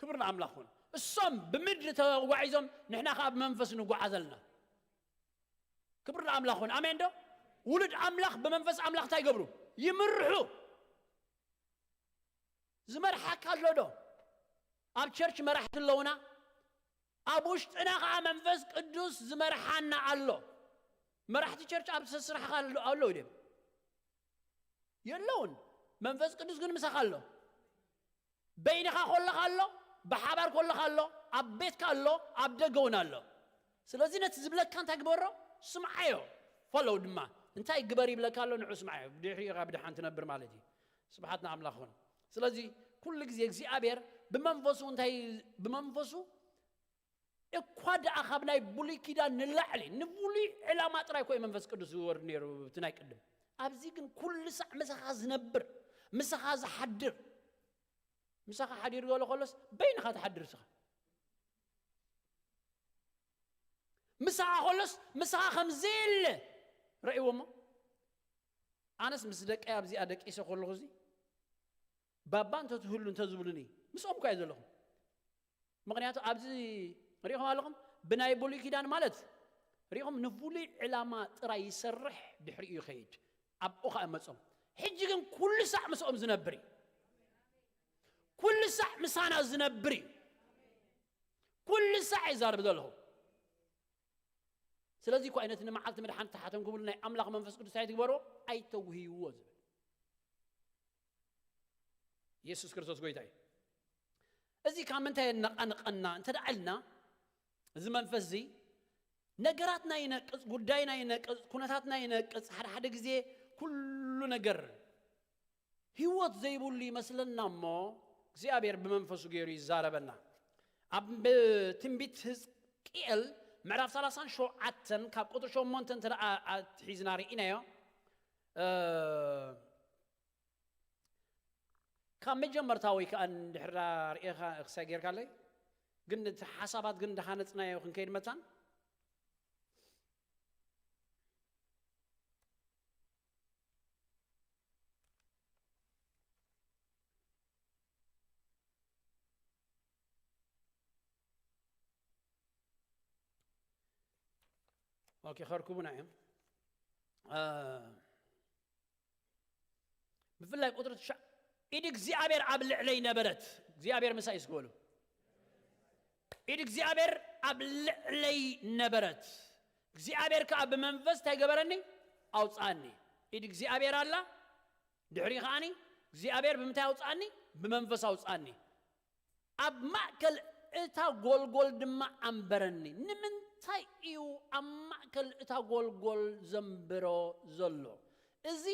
ክብሪ ንኣምላኽ ይኹን። እሶም ብምድሪ ተጓዒዞም፣ ንሕና ከኣ ብመንፈስ ንጓዓዝ ኣለና። ክብሪ ንኣምላኽ ይኹን። ኣሜን ዶ? ውሉድ ኣምላኽ ብመንፈስ ኣምላኽ እንታይ ይገብሩ? ይምርሑ። ዝመርሓካ ኣሎ ዶ? ኣብ ቸርች መራሕቲ ኣለውና። ኣብ ውሽጥና ከኣ መንፈስ ቅዱስ ዝመርሓና ኣሎ። መራሕቲ ቸርች ኣብ ስራሕኻ ኣሎ፣ ኣለዉ ድዮም? የለውን። መንፈስ ቅዱስ ግን ምሳኻ ኣሎ። በይንኻ ከለኻ ኣሎ፣ ብሓባር ከለኻ ኣሎ፣ ኣብ ቤትካ ኣሎ፣ ኣብ ደገ እውን ኣሎ። ስለዚ ነቲ ዝብለካ እንታይ ግበሮ? ስምዓዮ። ፈለው ድማ። እንታይ ግበር ይብለካ ኣሎ፣ ንዑ ስምዓዮ። ብድሕሪኡ ኢኻ ብድሓን ትነብር ማለት እዩ። ስብሓት ንኣምላኽ ይኹን። ስለዚ ኩሉ ግዜ እግዚኣብሔር ብመንፈሱ እንታይ፣ ብመንፈሱ እኳ ደኣ ካብ ናይ ብሉይ ኪዳን ንላዕሊ ንፍሉይ ዕላማ ጥራይ እኮ እዩ መንፈስ ቅዱስ ዝወርድ ነይሩ፣ እቲ ናይ ቅድም። ኣብዚ ግን ኩሉ ሳዕ ምሳኻ ዝነብር፣ ምሳኻ ዝሓድር፣ ምሳኻ ሓዲሩ ገሎ ከሎስ በይንኻ ትሓድር እስኻ። ምሳኻ ከሎስ ምሳኻ ከም ዘየለ ረእይዎ እሞ፣ ኣነስ ምስ ደቀይ ኣብዚኣ ደቂሰ ከለኹ እዚ ባባ እንተትህሉ እንተዝብሉኒ ምስኦም እኳ እየ ዘለኹ። ምኽንያቱ ኣብዚ ሪኢኹም ኣለኹም፣ ብናይ ብሉይ ኪዳን ማለት ሪኢኹም ንፍሉይ ዕላማ ጥራይ ይሰርሕ፣ ድሕሪኡ ይኸይድ፣ ኣብኡ ኸኣ መጾም። ሕጂ ግን ኩሉ ሳዕ ምስኦም ዝነብር እዩ። ኩሉ ሳዕ ምሳና ዝነብር እዩ። ኩሉ ሳዕ ይዛረብ ዘለኹ። ስለዚ እኮ እዩ ነቲ ንመዓልቲ ምድሓን ተሓተም ክብሉ ናይ ኣምላኽ መንፈስ ቅዱስ እንታይ ትግበርዎ? ኣይተውህይዎ ዝብል። የሱስ ክርስቶስ ጎይታ እዩ። እዚ ካብ ምንታይ የነቓንቐና እንተ ደኣ ኢልና፣ እዚ መንፈስ እዚ ነገራትና ይነቅጽ፣ ጉዳይና ይነቅጽ፣ ኩነታትና ይነቅጽ፣ ሓደ ሓደ ግዜ ኩሉ ነገር ህይወት ዘይብሉ ይመስለና እሞ፣ እግዚኣብሔር ብመንፈሱ ገይሩ ይዛረበና። ኣብ ትንቢት ህዝቅኤል ምዕራፍ ሰላሳን ሸውዓተን ካብ ቁጥሪ ሸሞንተ እንተ ደኣ ኣትሒዝና ርኢናዮ፣ እ፣ ካብ መጀመርታ ወይ ከኣ እንድሕር ርኢኻ ክሳይ ጌርካለይ፣ ግን እቲ ሓሳባት ግን እንዳሃነጽናዮ ክንከይድ መታን። ኦኬ፣ ከርኩቡና እዮም። አ፣ ብፍላይ ቁጥሪ ትሽዓ፣ "ኢድ እግዚኣብሔር ኣብ ልዕለይ ነበረት።" እግዚኣብሔር ምሳይ እስኪ በሉ። "ኢድ እግዚኣብሔር ኣብ ልዕለይ ነበረት፣ እግዚኣብሔር ከኣ ብመንፈስ እንታይ ገበረኒ? ኣውፅኣኒ።" ኢድ እግዚኣብሔር ኣላ። ድሕሪ ከኣኒ እግዚኣብሔር ብምንታይ ኣውፅኣኒ? ብመንፈስ ኣውፅኣኒ። ኣብ ማእከል እታ ጎልጎል ድማ ኣንበረኒ። ንምንታይ እዩ ኣብ ማእከል እታ ጎልጎል ዘንብሮ ዘሎ? እዚ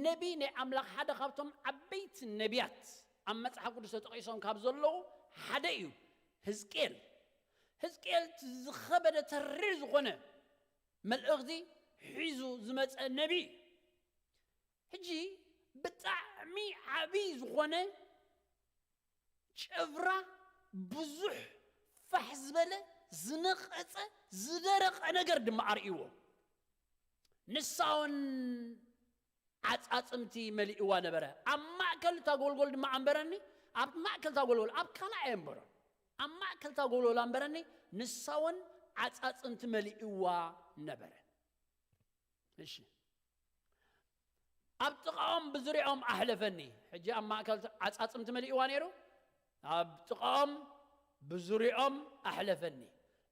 ነቢ ናይ ኣምላኽ ሓደ ካብቶም ዓበይቲ ነቢያት ኣብ መጽሓፍ ቅዱስ ተጠቒሶም ካብ ዘለዉ ሓደ እዩ። ህዝቅኤል። ህዝቅኤል እቲ ዝኸበደ ተሪር ዝኾነ መልእኽቲ ሒዙ ዝመጸ ነቢ እዩ። ሕጂ ብጣዕሚ ዓብዪ ዝኾነ ጭፍራ፣ ብዙሕ ፋሕ ዝበለ፣ ዝነቐጸ፣ ዝደረቐ ነገር ድማ ኣርእይዎ። ንሳ እውን ዓጻጽምቲ መሊእዋ ነበረ። ኣብ ማእከል እታ ጎልጎል ድማ ኣንበረኒ። ኣብ ማእከል እታ ጎልጎል፣ ኣብ ካልእ ኣየንበሮን። ኣብ ማእከል እታ ጎልጎል ኣንበረኒ። ንሳ እውን ዓጻጽምቲ መሊእዋ ነበረ። እሺ። ኣብ ጥቓኦም ብዙሪኦም ኣሕለፈኒ። ሕጂ ኣብ ማእከል ዓጻጽምቲ መሊእዋ ነይሩ። ኣብ ጥቓኦም ብዙሪኦም ኣሕለፈኒ።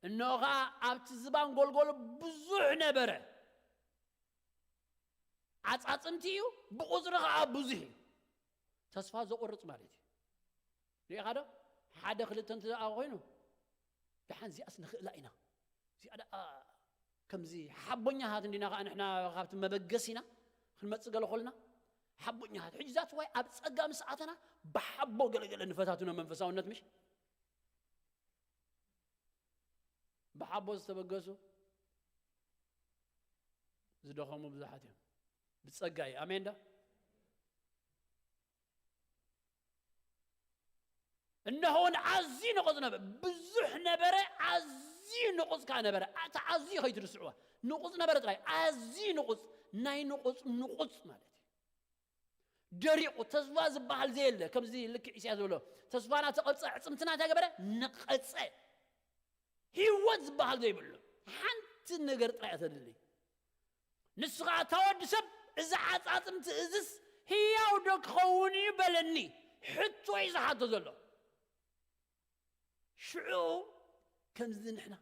እንሆ ኸኣ ኣብቲ ዝባን ጎልጎል ብዙሕ ነበረ። ዓጻጽምቲ እዩ፣ ብቑጽሪ ኸኣ ብዙሕ እዩ። ተስፋ ዘቑርጽ ማለት እዩ። ርኢኻ ዶ? ሓደ ክልተ እንተ ደኣ ኮይኑ፣ ደሓን እዚኣስ ንኽእላ ኢና። እዚኣ ደኣ ከምዚ ሓቦኛታት እንዲና ኸኣ ንሕና ካብቲ መበገሲና ክንመጽእ ገለ ኾልና፣ ሓቦኛታት። ሕጂ ዛት ዋይ ኣብ ጸጋ ምስ ኣተና ብሓቦ ገለገለ ንፈታትኖ መንፈሳውነት ምሽ? ብሓቦ ዝተበገሱ ዝደኸሙ ብዙሓት እዮም። ብጸጋ እዩ። ኣሜን ዶ? እነሆ እውን ኣዝዩ ንቑጽ ነበረ። ብዙሕ ነበረ፣ ኣዝዩ ንቑጽ ከኣ ነበረ። እታ ኣዝዩ ከይትርስዕዋ። ንቑጽ ነበረ ጥራይ፣ ኣዝዩ ንቑጽ፣ ናይ ንቑጽ ንቑጽ ማለት እዩ። ደሪቑ፣ ተስፋ ዝበሃል ዘየለ፣ ከምዚ ልክዕ ኢሳያስ ዝበሎ፣ ተስፋና ተቐብጸ፣ ኣዕጽምትና እንታይ ገበረ? ነቐጸ። ህይወት ዝበሃል ዘይብሉ፣ ሓንቲ ነገር ጥራይ እያ ተድሊ። ንሱ ኸኣ፣ "እታ ወዲ ሰብ፣ እዚ ዓጻጽምቲ እዝስ ህያው ዶ ክኸውን እዩ?" በለኒ። ሕቶ እዩ ዝሓቶ ዘሎ። ሽዑ ከምዚ ንሕና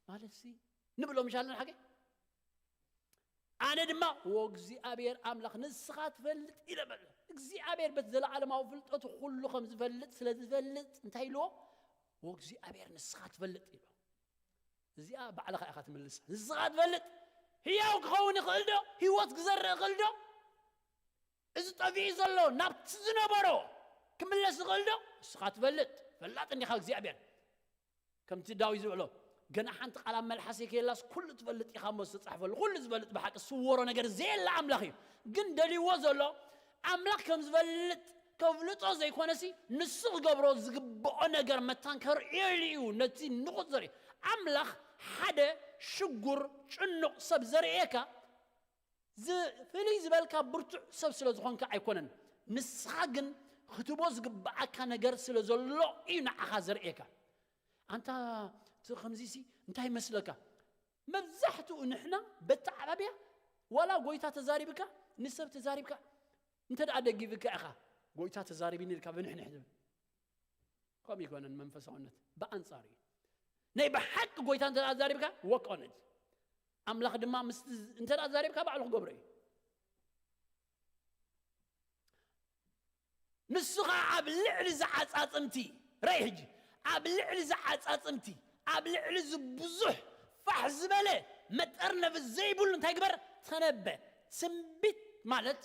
ማለትሲ ንብሎ ምሽ ኣለና ሓቂ? ኣነ ድማ፣ "ወእግዚኣብሔር ኣምላኽ ንስኻ ትፈልጥ" ኢለ በለ። እግዚኣብሔር በቲ ዘለዓለማዊ ፍልጠቱ ኩሉ ከም ዝፈልጥ ስለ ዝፈልጥ እንታይ ኢልዎ? "ወእግዚኣብሔር ንስኻ ትፈልጥ" ኢልዎ። እዚኣ ባዕልኻ ኢኻ ትምልሳ። "ንስኻ ትፈልጥ፣ ህያው ክኸውን ይኽእል ዶ? ህይወት ክዘርእ ይኽእል ዶ? እዚ ጠፊኡ ዘሎ ናብቲ ዝነበሮ ክምለስ ይኽእል ዶ? ንስኻ ትፈልጥ፣ ፈላጥ እንዲኻ እግዚኣብሔር። ከምቲ ዳዊት ዝብሎ፣ "ገና ሓንቲ ቃል ኣብ መልሓሰይ ከየላስ ኩሉ ትፈልጥ ኢኻ እሞ ዝተጻሕፈሉ፣ ኩሉ ዝፈልጥ ብሓቂ ዝስወሮ ነገር ዘየለ ኣምላኽ እዩ። ግን ደልይዎ ዘሎ ኣምላኽ ከም ዝፈልጥ ከፍልጦ ዘይኮነሲ ንሱ ክገብሮ ዝግብኦ ነገር መታን ከርእየሉ እዩ ነቲ ንቑጽ ዘርኢ። ኣምላኽ ሓደ ሽጉር ጭኑቕ ሰብ ዘርእየካ ዝ-፣ ፍልይ ዝበልካ ብርቱዕ ሰብ ስለ ዝኾንካ ኣይኮነን። ንስኻ ግን ክትቦ ዝግብኣካ ነገር ስለ ዘሎ እዩ ንዓኻ ዘርእየካ። ኣንታ እቲ ከምዚሲ እንታይ ይመስለካ? መብዛሕትኡ ንሕና በተዓባብያ ዋላ ጎይታ ተዛሪብካ፣ ንሰብ ተዛሪብካ፣ እንተ ደኣ ደጊፍካ ኢኻ፣ ጎይታ ተዛሪብኒ ኢልካ ብንሕንሕ ትብል። ከምኡ ይኮነን መንፈሳውነት፣ ብኣንጻሩ እዩ። ናይ ብሓቂ ጎይታ እንተ ደኣ ተዛሪብካ፣ ወክ ኦን ኢት። ኣምላኽ ድማ ምስ እንተ ደኣ ተዛሪብካ፣ ባዕሉ ክገብሮ እዩ። ንሱ ኸዓ ኣብ ልዕሊ ዝዓጻጽምቲ፣ ራእይ ሕጂ፣ ኣብ ልዕሊ ዝዓጻጽምቲ፣ ኣብ ልዕሊ ዝብዙሕ ፋሕ ዝበለ መጠርነፊ ዘይብሉ እንታይ ግበር? ተነበ። ትንቢት ማለት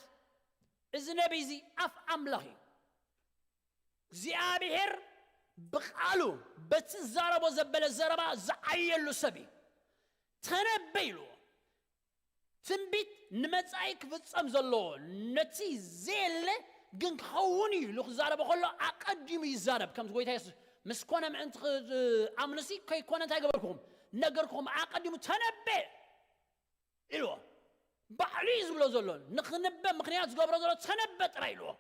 እዚ ነቢይ እዚ ኣፍ ኣምላኽ እዩ። እግዚኣብሔር ብቓሉ በቲ ዝዛረቦ ዘበለ ዘረባ ዝዓየሉ ሰብ እዩ። ተነበ ኢልዎ። ትንቢት ንመጻኢ ክፍጸም ዘለዎ፣ ነቲ ዘየለ ግን ክኸውን እዩ ኢሉ ክዛረቦ ከሎ ኣቐዲሙ ይዛረብ። ከምቲ ጎይታ የሱስ ምስ ኮነ ምእንቲ ክኣምኑሲ ከይኮነ እንታይ ገበርኩኹም? ነገርኩኹም። ኣቐዲሙ ተነበ ኢልዎ። ባዕሉ እዩ ዝብሎ ዘሎ። ንኽንበ ምኽንያት ዝገብሮ ዘሎ ተነበ ጥራይ ኢልዎ።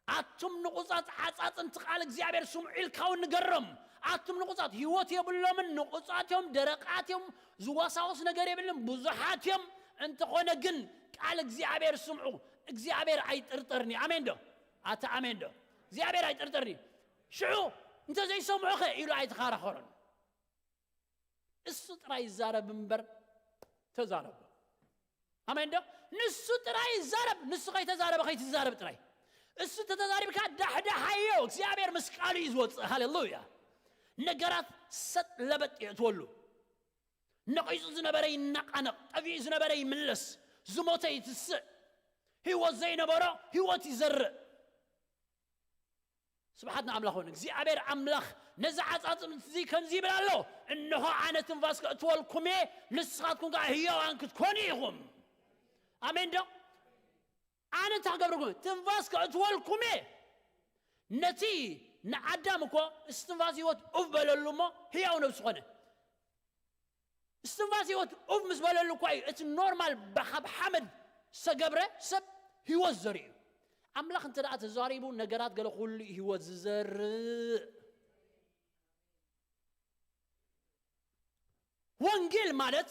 ኣቱም ንቑጻት ዓጻጽምቲ ቃል እግዚኣብሔር ስምዑ ኢልካ እውን ንገሮም። ኣቱም ንቑጻት፣ ህይወት የብሎምን፣ ንቑጻት እዮም፣ ደረቓት እዮም፣ ዝዋሳወስ ነገር የብልን፣ ብዙሓት እዮም። እንተኾነ ግን ቃል እግዚኣብሔር ስምዑ። እግዚኣብሔር ኣይጥርጠርኒ። ኣሜን ዶ? ኣታ ኣሜን ዶ? እግዚኣብሔር ኣይጥርጠርኒ። ሽዑ እንተ ዘይሰምዑኸ ኢሉ ኣይተኸራኸሮን። እሱ ጥራይ ይዛረብ እምበር ተዛረቡ። ኣሜን ዶ? ንሱ ጥራይ ይዛረብ። ንሱ ከይተዛረበ ከይትዛረብ ጥራይ። እሱ ተተዛሪብካ ዳሕዳሓዮ። እግዚኣብሔር ምስ ቃሉ እዩ ዝወፅእ። ሃሌሉያ። ነገራት ሰጥ ለበጥ የእትወሉ። ነቒጹ ዝነበረ ይነቃነቕ፣ ጠፊኡ ዝነበረ ይምለስ፣ ዝሞተ ይትስእ፣ ህይወት ዘይነበሮ ህይወት ይዘርእ። ስብሓት ንኣምላኽ ውን እግዚኣብሔር ኣምላኽ ነዚ ዓጻጽምቲ እዚ ከምዚ ይብል ኣሎ፣ እንሆ ኣነ ትንፋስ ከእትወልኩም እየ፣ ንስኻትኩም ከዓ ህያዋን ክትኮኑ ኢኹም። ኣሜን ዶ? ኣነ እንታይ ክገብረኩም? ትንፋስ ከእትወልኩም እየ። ነቲ ንኣዳም እኮ እስትንፋስ ህይወት ኡፍ በለሉ እሞ ህያው ነብሲ ኾነ። እስትንፋስ ህይወት ኡፍ ምስ በለሉ እኳ እዩ እቲ ኖርማል ካብ ሓመድ ዝተገብረ ሰብ ህይወት ዘርኢ እዩ። ኣምላኽ እንተ ደኣ ተዛሪቡ ነገራት ገለ ኩሉ እዩ ህይወት ዝዘርእ። ወንጌል ማለት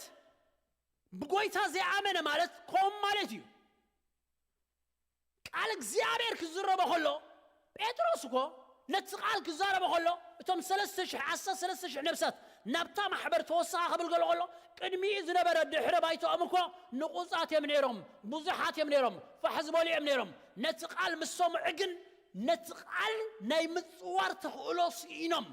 ብጎይታ ዘይኣመነ ማለት ከም ማለት እዩ። ቃል እግዚኣብሔር ክዝረቦ ከሎ ጴጥሮስ እኮ ነቲ ቃል ክዛረቦ ከሎ እቶም ሰለስተ ሽሕ ዓሰርተ ሰለስተ ሽሕ ነብሳት ናብታ ማሕበር ተወሳኻ ክብል ገሎ ከሎ ቅድሚኡ ዝነበረ ድሕረ ባይታኦም እኮ ንቑጻት እዮም ነይሮም፣ ብዙሓት እዮም ነይሮም፣ ፋሕ ዝበሉ እዮም ነይሮም። ነቲ ቃል ምስ ሰምዑ ግን ነቲ ቃል ናይ ምጽዋር ተኽእሎ ስኢኖም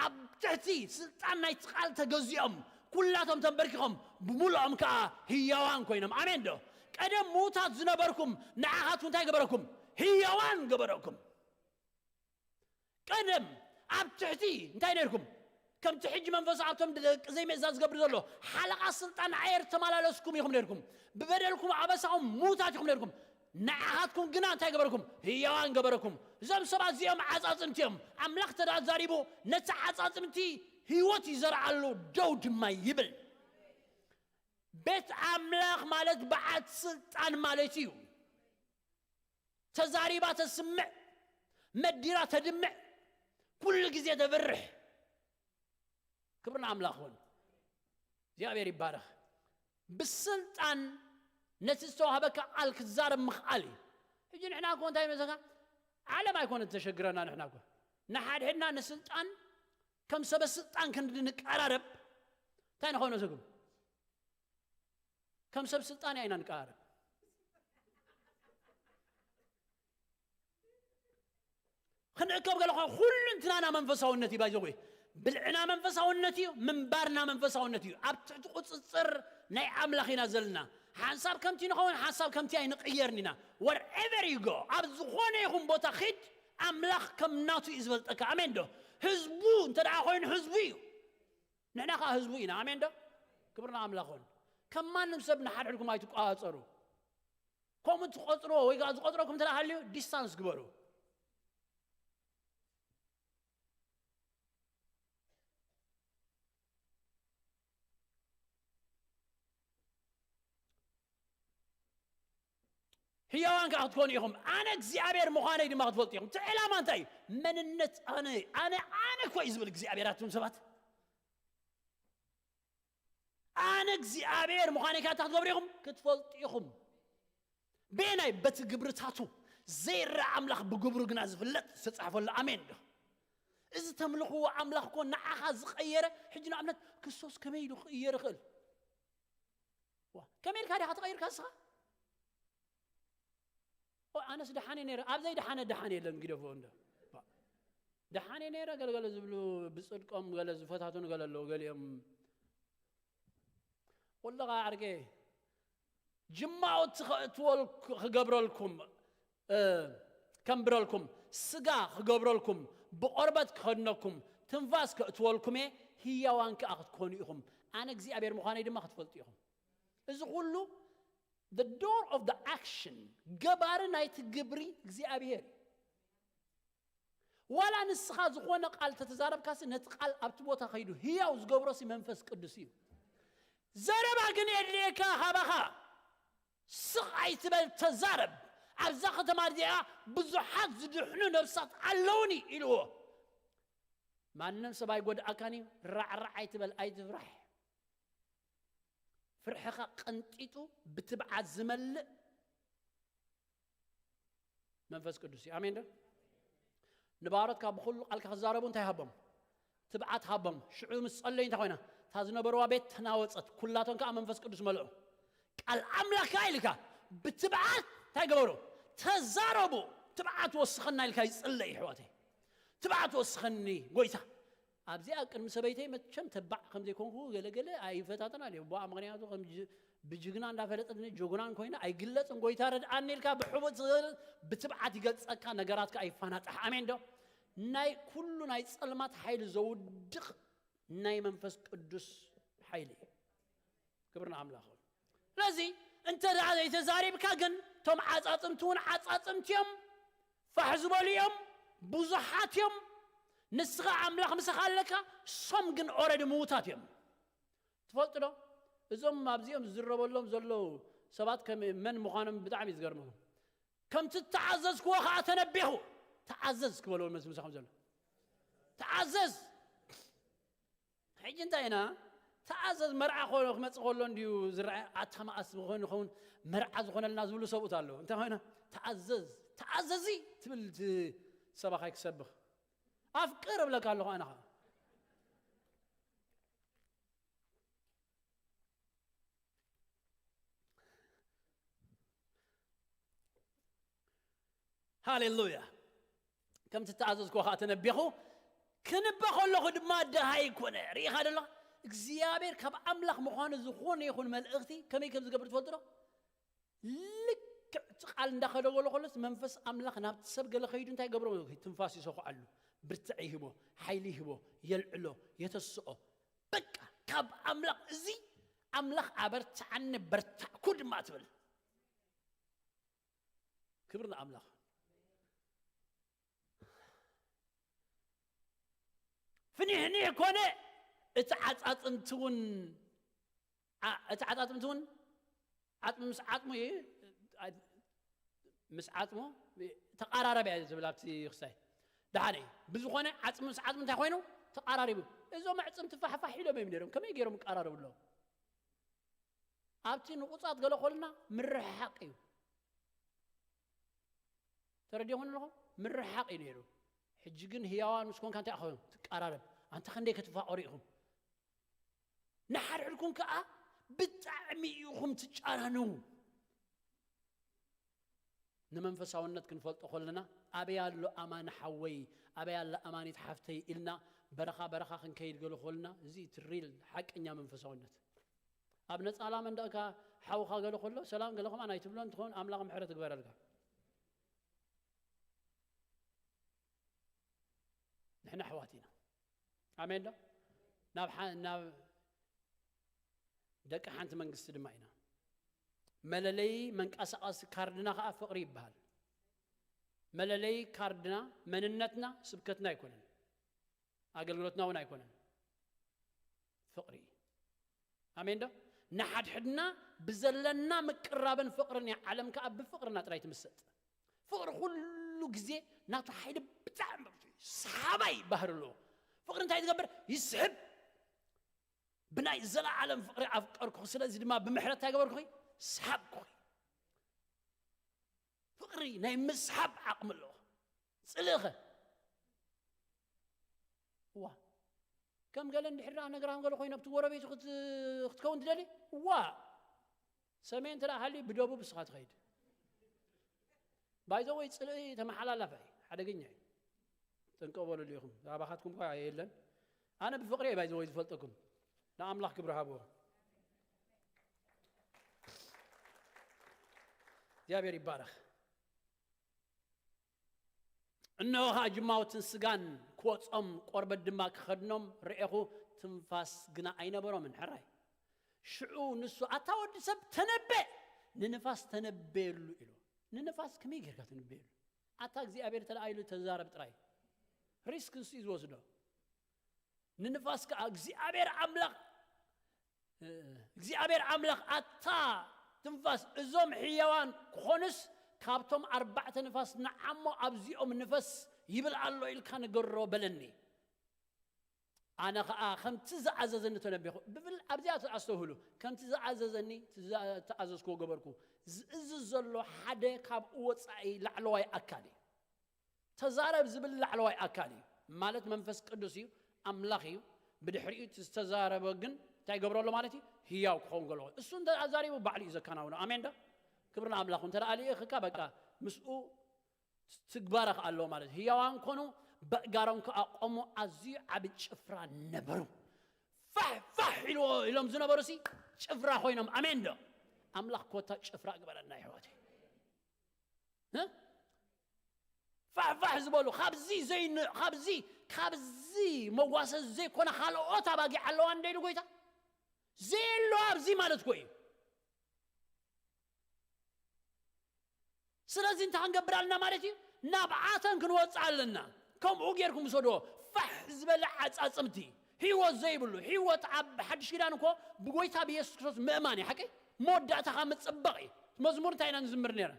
ኣብ ትሕቲ ስልጣን ናይቲ ቃል ተገዚኦም ኩላቶም ተንበርኪኾም ብምሉኦም ከዓ ህያዋን ኮይኖም። ኣሜን ዶ? ቀደም ምዉታት ዝነበርኩም ንዓኻትኩም እንታይ ገበረኩም? ህያዋን ገበረኩም። ቀደም ኣብ ትሕቲ እንታይ ነርኩም? ከምቲ ሕጂ መንፈሱ ኣብቶም ደቂ ዘይምእዛዝ ዝገብር ዘሎ ሓለቓ ስልጣን ኣየር ተመላለስኩም ኢኹም ነርኩም። ብበደልኩም ኣበሳኹም ምዉታት ኢኹም ነርኩም። ንዓኻትኩም ግና እንታይ ገበረኩም? ህያዋን ገበረኩም። እዞም ሰባት እዚኦም ዓጻጽምቲ እዮም። ኣምላኽ ተዳዛሪቡ ነቲ ዓጻጽምቲ ህይወት ይዘርኣሉ፣ ደው ድማ ይብል። ቤት ኣምላኽ ማለት በዓል ስልጣን ማለት እዩ። ተዛሪባ ተስምዕ፣ መዲራ ተድምዕ፣ ኩሉ ግዜ ተብርሕ። ክብሪ ንኣምላኽ ይኹን። እግዚኣብሔር ይባረኽ። ብስልጣን ነቲ ዝተዋህበካ ቃል ክትዛረብ ምኽኣል እዩ። ሕጂ ንሕና እኮ እንታይ ይመስለካ? ዓለም ኣይኮነ ተሸግረና። ንሕና እኮ ንሓድሕድና ንስልጣን ከም ሰበ ስልጣን ክንዲ ንቀራረብ እንታይ ንኾነ ስግም ከም ሰብ ስልጣን ኢና ንቀራረብ። ክንእከብ ገለ ኾ ኩሉ እንትናና መንፈሳውነት እዩ። ባይዘ ብልዕና መንፈሳውነት እዩ፣ ምንባርና መንፈሳውነት እዩ። ኣብ ትሕቲ ቁፅፅር ናይ ኣምላኽ ኢና ዘለና። ሓንሳብ ከምቲ ንኸውን ሓንሳብ ከምቲ ኣይንቕየርን ኢና። Wherever you go፣ ኣብ ዝኾነ ይኹን ቦታ ኺድ፣ ኣምላኽ ከም ናቱ እዩ ዝበልጠካ። ኣሜን ዶ? ህዝቡ እንተ ደኣ ኮይኑ ህዝቡ እዩ። ንሕና ከዓ ህዝቡ ኢና። ኣሜን ዶ? ክብርና ኣምላኽ ኹን። ከም ማንም ሰብ ንሓድሕድኩም ኣይትቋፀሩ። ከምኡ ትቆፅርዎ ወይ ከዓ ዝቆፅረኩም እንተ ደኣ ሃልዩ ዲስታንስ ግበሩ። ህያዋን ከዓ ክትኮኑ ኢኹም። ኣነ እግዚኣብሔር ምዃነይ ድማ ክትፈልጡ ኢኹም። እቲ ዕላማ እንታይ እዩ? መንነት ኣነ ኣነ ኣነ እኮ እዩ ዝብል እግዚኣብሔር። ኣቱም ሰባት ኣነ እግዚኣብሔር ምዃነይ ከዓ እንታይ ክትገብሩ ኢኹም? ክትፈልጡ ኢኹም። ቤናይ በቲ ግብርታቱ ዘይረኣ ኣምላኽ ብግብሩ ግና ዝፍለጥ ዝተጻሕፈሉ። ኣሜን ዶ? እዚ ተምልኽዎ ኣምላኽ እኮ ንዓኻ ዝቐየረ። ሕጂ ንኣብነት ክርስቶስ ከመይ ኢሉ ክቕየር ይኽእል? ዋ፣ ከመይ ኢልካ ዲኻ ተቐይርካ ንስኻ? ኦ፣ ኣነስ ደሓን እየ ነይረ። ኣብ ዘይደሓነ ደሓን የለን፣ ግደፎ እንዶ። ባ-፣ ደሓን እየ ነይረ፣ ገለገለ ዝብሉ ብጽድቆም ገለ ዝፈታተኑ ገለ ኣለዉ፣ ገሊኦም። ወለኻ ዓርከይ፣ ጅማውቲ ከእትወልኩ-፣ ክገብረልኩም፣ እ፣ ከንብረልኩም፣ ስጋ ክገብረልኩም፣ ብቆርበት ክኸድነኩም፣ ትንፋስ ከእትወልኩም እየ፣ ህያዋን ከኣ ክትኮኑ ኢኹም። ኣነ እግዚኣብሔር ምዃነይ ድማ ክትፈልጡ ኢኹም። እዚ ኩሉ the door of the action፣ ገባሪ ናይቲ ግብሪ እግዚኣብሔር እዩ። ዋላ ንስኻ ዝኾነ ቃል ተተዛረብካሲ ነቲ ቃል ኣብቲ ቦታ ከይዱ ህያው ዝገብሮሲ መንፈስ ቅዱስ እዩ። ዘረባ ግን የድልየካ ካባኻ። ስቕ ኣይትበል፣ ተዛረብ። ኣብዛ ከተማ እዚኣ ብዙሓት ዝድሕኑ ነብሳት ኣለውኒ ኢልዎ። ማንም ሰብ ኣይጎድኣካን እዩ። ራዕራዕ ኣይትበል፣ ኣይትፍራሕ። ፍርሕኻ ቀንጢጡ ብትብዓት ዝመልእ መንፈስ ቅዱስ እዩ። ኣሜን ዶ? ንባሮትካ ብኹሉ ቃልካ ክዛረቡ እንታይ ሃቦም? ትብዓት ሃቦም። ሽዑ ምስ ጸለዩ እንታይ ኮይና? እታ ዝነበርዋ ቤት ተናወጸት፣ ኩላቶም ከኣ መንፈስ ቅዱስ መልኦ። ቃል ኣምላኽ ከኣ ኢልካ ብትብዓት እንታይ ገበሩ? ተዛረቡ። ትብዓት ወስኸና ኢልካ ይጽለ እዩ፣ ኣሕዋተይ። ትብዓት ወስኸኒ ጎይታ። ኣብዚኣ ቅድሚ ሰበይተይ መቸም ተባዕ ከም ዘይኮንኩ ገለገለ ኣይፈታተናን እየ። ብኣ ምኽንያቱ ከም ጅ-፣ ብጅግና እንዳፈለጠትኒ ጅጉናን ኮይና ኣይግለጽን፣ ጎይታ ረድኣኒ ኢልካ ብሕቡእ ትግለጽ፣ ብትብዓት ይገልጸካ፣ ነገራትካ ኣይፋናጣሕ። ኣሜን ዶ? ናይ ኩሉ ናይ ጸልማት ሓይሊ ዘውድቕ ናይ መንፈስ ቅዱስ ሓይሊ እዩ። ክብሪ ንኣምላኽ ይኹን። ስለዚ እንተ ደኣ ዘይተዛሪብካ ግን፣ እቶም ዓጻጽምቲ እውን ዓጻጽምቲ እዮም፣ ፋሕ ዝበሉ እዮም፣ ብዙሓት እዮም። ንስኻ ኣምላኽ ምሳኻ ኣለካ፣ እሶም ግን ኦረዲ ምዉታት እዮም። ትፈልጡ ዶ? እዞም ኣብዚኦም ዝዝረበሎም ዘለዉ ሰባት ከም መን ምዃኖም ብጣዕሚ እዩ ዝገርመኩም። ከምቲ እተኣዘዝክዎ ኸዓ ተነቤኹ። ተኣዘዝ ክበልዎ መስ ምሳኹም ዘሎ። ተኣዘዝ። ሕጂ እንታይ ኢና? ተኣዘዝ፣ መርዓ ኾኖ ክመጽእ ከሎ እንድዩ ዝረኣይ። ኣታ መኣስ ዝኾን ይኸውን መርዓ ዝኾነልና ዝብሉ ሰብኡት ኣለዉ። እንታይ ኮይና? ተኣዘዝ፣ ተኣዘዚ ትብል እቲ ሰባኻይ ክሰብኽ። ኣፍቅር እብለካ ኣለኹ ኣነ ኸዓ። ሃሌሉያ። ከምቲ እተኣዘዝኩዎ ኸዓ ተነቤኹ፣ ክንበ ከለኹ ድማ ደሃይ ኮነ። ርኢኻ ደሎ እግዚኣብሔር ካብ ኣምላኽ ምዃኑ ዝኾነ ይኹን መልእኽቲ ከመይ ከም ዝገብር ትፈልጡ ዶ? ልክዕ እቲ ቃል እንዳኸደ ገሎ ከሎስ መንፈስ ኣምላኽ ናብቲ ሰብ ገለ ከይዱ እንታይ ይገብሮ? ትንፋስ ይሰኹዓሉ፣ ብርትዕ ይህቦ፣ ሓይሊ ይህቦ፣ የልዕሎ፣ የተስኦ። በቃ ካብ ኣምላኽ እዚ ኣምላኽ ኣበርትዓኒ በርታዕኩ ድማ ትብል። ክብሪ ንኣምላኽ። ፍኒሕኒሕ ኮነ እቲ ዓጻጽምቲ እውን፣ ዓ-፣ እቲ ዓጻጽምቲ እውን ዓጽሚ ምስ ዓጽሙ እዩ፣ ዓ-፣ ምስ ዓጽሙ ተቓራረበ እያ ዝብል ኣብቲ ክስታይ። ደሓን እዩ። ብዝኾነ ዓጽሚ ምስ ዓጽሚ እንታይ ኮይኑ? ተቓራሪቡ። እዞም ኣዕጽምቲ ፋሕፋሕ ኢሎም እዮም ነይሮም። ከመይ ገይሮም ይቃራረቡ ኣለዉ? ኣብቲ ንቑጻት ገለ ኮልና ምርሕሓቕ እዩ። ተረዲኹም ኣለኹም? ምርሕሓቕ እዩ ነይሩ። ሕጂ ግን ህያዋን ምስ ኮንካ እንታይ ኢኹም? ትቃራረብ። ኣንታ ክንደይ ክትፋቐሩ ኢኹም። ንሓድሕድኩም ከኣ ብጣዕሚ ኢኹም ትጫራነዉ። ንመንፈሳውነት ክንፈልጦ ከለና፣ ኣበይ ኣሎ ኣማኒ ሓወይ፣ ኣበይ ኣላ ኣማኒት ሓፍተይ ኢልና በረኻ በረኻ ክንከይድ ገለ ከለና፣ እዚ እቲ ሪል ሓቀኛ መንፈሳውነት። ኣብ ነጻላ መንደቕካ ሓውኻ ገለ ከሎ፣ ሰላም ገለ ከምኣን ኣይትብሎን ትኸውን፣ ኣምላኽ ምሕረት ይግበረልካ። ንሕና ኣሕዋት ኢና። ኣሜን ዶ? ናብ ሓ-፣ ናብ ደቂ ሓንቲ መንግስቲ ድማ ኢና። መለለዪ መንቀሳቐሲ ካርድና ኸዓ ፍቕሪ ይበሃል። መለለዪ ካርድና፣ መንነትና፣ ስብከትና ኣይኮነን። ኣገልግሎትና እውን ኣይኮነን። ፍቕሪ እዩ። ኣሜን ዶ? ንሓድሕድና ብዘለና ምቅራብን ፍቕርን እያ። ዓለም ከኣ ብፍቕርና ጥራይ ትምሰጥ። ፍቕሪ ኩሉ ግዜ ናቱ ሓይሊ ብጣዕሚ ሰሓባይ ባህሪ ኣለዎ። ፍቕሪ እንታይ ትገብር? ይስሕብ። ብናይ ዘለዓለም ፍቕሪ ኣፍቀርኩኺ፣ ስለዚ ድማ ብምሕረት እንታይ ገበርኩኺ? ሰሓብኩኺ። ፍቕሪ ናይ ምስሓብ ዓቕሚ ኣለዎ። ጽልእኸ? እዋ። ከም ገለ እንድሕር ደኣ ነግራም ገለ ኮይኑ ኣብቲ ጎረቤቱ ክት-፣ ክትከውን ትደሊ? እዋ። ሰሜን እንተ ደኣ ሃልዩ ብደቡብ እስኻ ትኸይድ። ባይዘወይ ጽልኢ ተመሓላላፋ እዩ፣ ሓደገኛ እዩ። ጥንቀቕ በሉሉ ኢኹም። ኣባኻትኩም እኳ የለን። ኣነ ብፍቕሪ እየ ባይዘወይ ዝፈልጠኩም። ንኣምላኽ ክብሪ ሃብዎ። እግዚኣብሔር ይባረኽ። እነሆ ኸዓ ጅማውትን ስጋን ክወጾም፣ ቆርበት ድማ ክኸድኖም ርኤኹ፣ ትንፋስ ግና ኣይነበሮምን። ሕራይ። ሽዑ ንሱ፣ "ኣታ ወዲ ሰብ፣ ተነበ፣ ንንፋስ ተነበየሉ" ኢሉ። ንንፋስ ከመይ ጌርካ ተነበየሉ? ኣታ እግዚኣብሔር ተደኣ ኢሉ ተዛረብ ጥራይ። ሪስክ ንሱ እዩ ዝወስዶ። ንንፋስ ከኣ እግዚኣብሔር ኣምላኽ፣ እግዚኣብሔር ኣምላኽ፣ "ኣታ ትንፋስ፣ እዞም ሕያዋን ክኾኑስ ካብቶም ኣርባዕተ ንፋስ ንዓሞ ኣብዚኦም ንፈስ ይብል ኣሎ ኢልካ ንገሮ" በለኒ። ኣነ ኸኣ ከምቲ ዝኣዘዘኒ ተነቢኹ። ብፍል-፣ ኣብዚኣ ኣስተውህሉ። ከምቲ ዝኣዘዘኒ፣ እቲ ዝኣ-፣ ዝተኣዘዝክዎ ገበርኩ። ዝእዝዝ ዘሎ ሓደ ካብኡ ወጻኢ ላዕለዋይ ኣካል እዩ። ተዛረብ ዝብል ላዕለዋይ ኣካል እዩ። ማለት መንፈስ ቅዱስ እዩ፣ ኣምላኽ እዩ። ብድሕሪኡ እቲ ዝተዛረበ ግን እንታይ ይገብሮ ኣሎ ማለት እዩ? ህያው ክኸውን ከሎ። እሱ እንተ ኣዛሪቡ ባዕሉ እዩ ዘከናውኖ። ኣሜን ዶ? ክብሪ ንኣምላኽ። እንተ ደኣ ልኢኽካ በቃ ምስኡ ትግባረ ከኣ ኣለዎ ማለት እዩ። ህያዋን ኮኑ በእጋሮም ከኣ ቆሙ ኣዝዩ ዓቢ ጭፍራ ነበሩ። ፋሕ ፋሕ ኢልዎ ኢሎም ዝነበሩ ሲ ጭፍራ ኮይኖም። ኣሜን ዶ? ኣምላኽ ኮታ ጭፍራ ግበረና ይሕዋተይ። እ? ፋሕ ፋሕ ዝበሉ ካብዚ ዘይን-፣ ካብዚ፣ ካብዚ መዋሰ ዘይኮነ ካልኦት ኣባጊዕ ኣለዋ እንደ ኢሉ ጎይታ። ዘየሎ ኣብዚ ማለት ኮ እዩ። ስለዚ እንታይ ክንገብር ኣለና ማለት እዩ? ናብኣተን ክንወጽእ ኣለና። ከምኡ ጌርኩም ውሰድዎ። ፋሕ ዝበለ ዓጻጽምቲ፣ ህይወት ዘይብሉ፣ ህይወት ኣብ ሓድሽ ኪዳን እኮ ብጎይታ ብየሱስ ክርስቶስ ምእማን እዩ። ሓቂ? መወዳእታኻ ምጽባቕ እዩ። መዝሙር እንታይ ኢና ንዝምር ነይረ?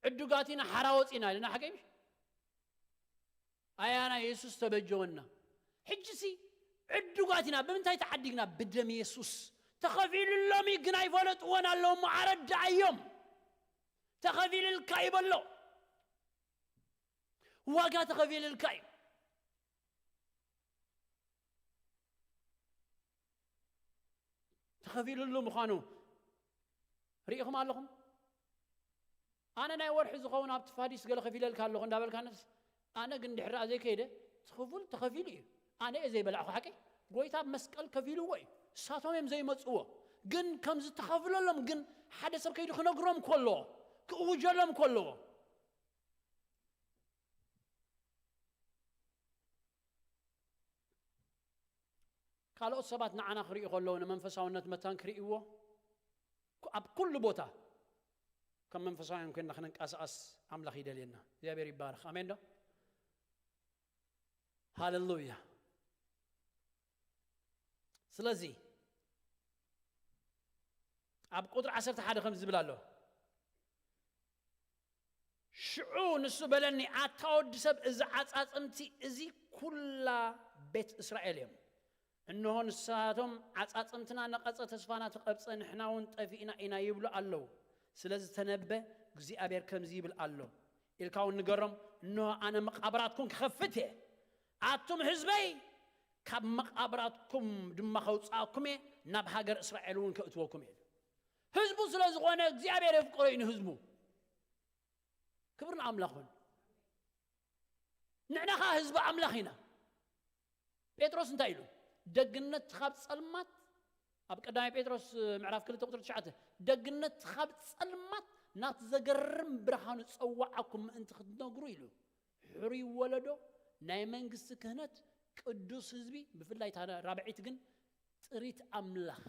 ዕዱጋት ኢና፣ ሓራ ወጺና ኢልና፣ ሓቂ ምሽ? ኣያና የሱስ ተበጀወና። ሕጂሲ ዕዱጋት ኢና። ብምንታይ ተዓዲግና? ብደም የሱስ። ተኸፊሉሎም እዩ፣ ግን ኣይፈለጥዎን ኣለዉ እሞ ኣረድኣዮም። ተኸፊልልካ እዩ በሎ። ዋጋ ተኸፊልልካ እዩ። ተኸፊሉሉ ምዃኑ ርኢኹም ኣለኹም? ኣነ ናይ ወርሒ ዝኸውን ኣብቲ ፋዲስ ገለ ከፊለልካ ኣለኹ እንዳበልካንስ፣ ኣነ ግን ድሕሪ ደኣ ዘይከይደ፣ እቲ ክፉል ተኸፊሉ እዩ። ኣነ እየ ዘይበላዕኹ፣ ሓቂ? ጎይታ ኣብ መስቀል ከፊልዎ እዩ። ንሳቶም እዮም ዘይመጽዎ። ግን ከም ዝተኸፍለሎም ግን ሓደ ሰብ ከይዱ ክነግሮም ከሎ፣ ክእውጀሎም ከሎ፣ ካልኦት ሰባት ንዓና ክርእዩ ከለዉ፣ ንመንፈሳውነት መታን ክርእይዎ፣ ኩ-፣ ኣብ ኩሉ ቦታ ከም መንፈሳውያን ኮይንና ክንንቀሳቐስ ኣምላኽ ይደልየና። እግዚኣብሔር ይባረኽ። ኣሜን ዶ? ሃሌሉያ። ስለዚ ኣብ ቁጥሪ ዓሰርተ ሓደ ከም ዝብል ኣሎ፣ ሽዑ ንሱ በለኒ፣ ኣታ ወዲ ሰብ፣ እዚ ዓጻጽምቲ እዚ ኩላ ቤት እስራኤል እዮም። እንሆ ንሳቶም፣ ዓጻጽምትና ነቐጸ፣ ተስፋና ተቐብጸ፣ ንሕና እውን ጠፊእና ኢና ይብሉ ኣለዉ። ስለዚ ተነበ፣ እግዚኣብሔር ከምዚ ይብል ኣሎ ኢልካ እውን ንገሮም፣ እንሆ ኣነ መቓብራትኩም ክኸፍት እየ፣ ኣቱም ህዝበይ፣ ካብ መቓብራትኩም ድማ ከውጽኣኩም እየ፣ ናብ ሃገር እስራኤል እውን ከእትወኩም እየ። ህዝቡ ስለ ዝኾነ እግዚኣብሔር የፍቅሮ እዩ ንህዝቡ። ክብሪ ንኣምላኽ ይኹን። ንሕና ኸዓ ህዝቢ ኣምላኽ ኢና። ጴጥሮስ እንታይ ኢሉ? ደግነት ካብ ጸልማት፣ ኣብ ቀዳማይ ጴጥሮስ ምዕራፍ ክልተ ቁጽሪ ትሽዓተ፣ ደግነት ካብ ጸልማት ናብ ዘገርም ብርሃኑ ጸዋዓኩም ምእንቲ ክትነግሩ ኢሉ። ሕሩይ ወለዶ፣ ናይ መንግስቲ ክህነት፣ ቅዱስ ህዝቢ፣ ብፍላይ እታ ራብዐይቲ ግን ጥሪት ኣምላኽ፣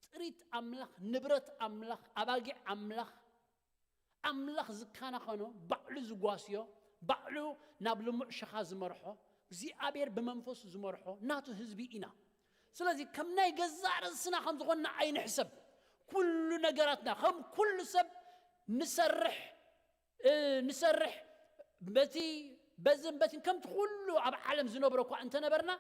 ጥሪት ኣምላኽ፣ ንብረት ኣምላኽ፣ ኣባጊዕ ኣምላኽ፣ ኣምላኽ ዝከናኸኖ፣ ባዕሉ ዝጓስዮ፣ ባዕሉ ናብ ልሙዕ ሸኻ ዝመርሖ፣ እግዚኣብሔር ብመንፈሱ ዝመርሖ ናቱ ህዝቢ ኢና። ስለዚ ከም ናይ ገዛእ ርእስና ከም ዝኾንና ኣይንሕሰብ። ኩሉ ነገራትና ከም ኩሉ ሰብ ንሰርሕ፣ እ፣ ንሰርሕ፣ በቲ፣ በዝን በትን ከምቲ ኩሉ ኣብ ዓለም ዝነብሮ እኳ እንተነበርና፣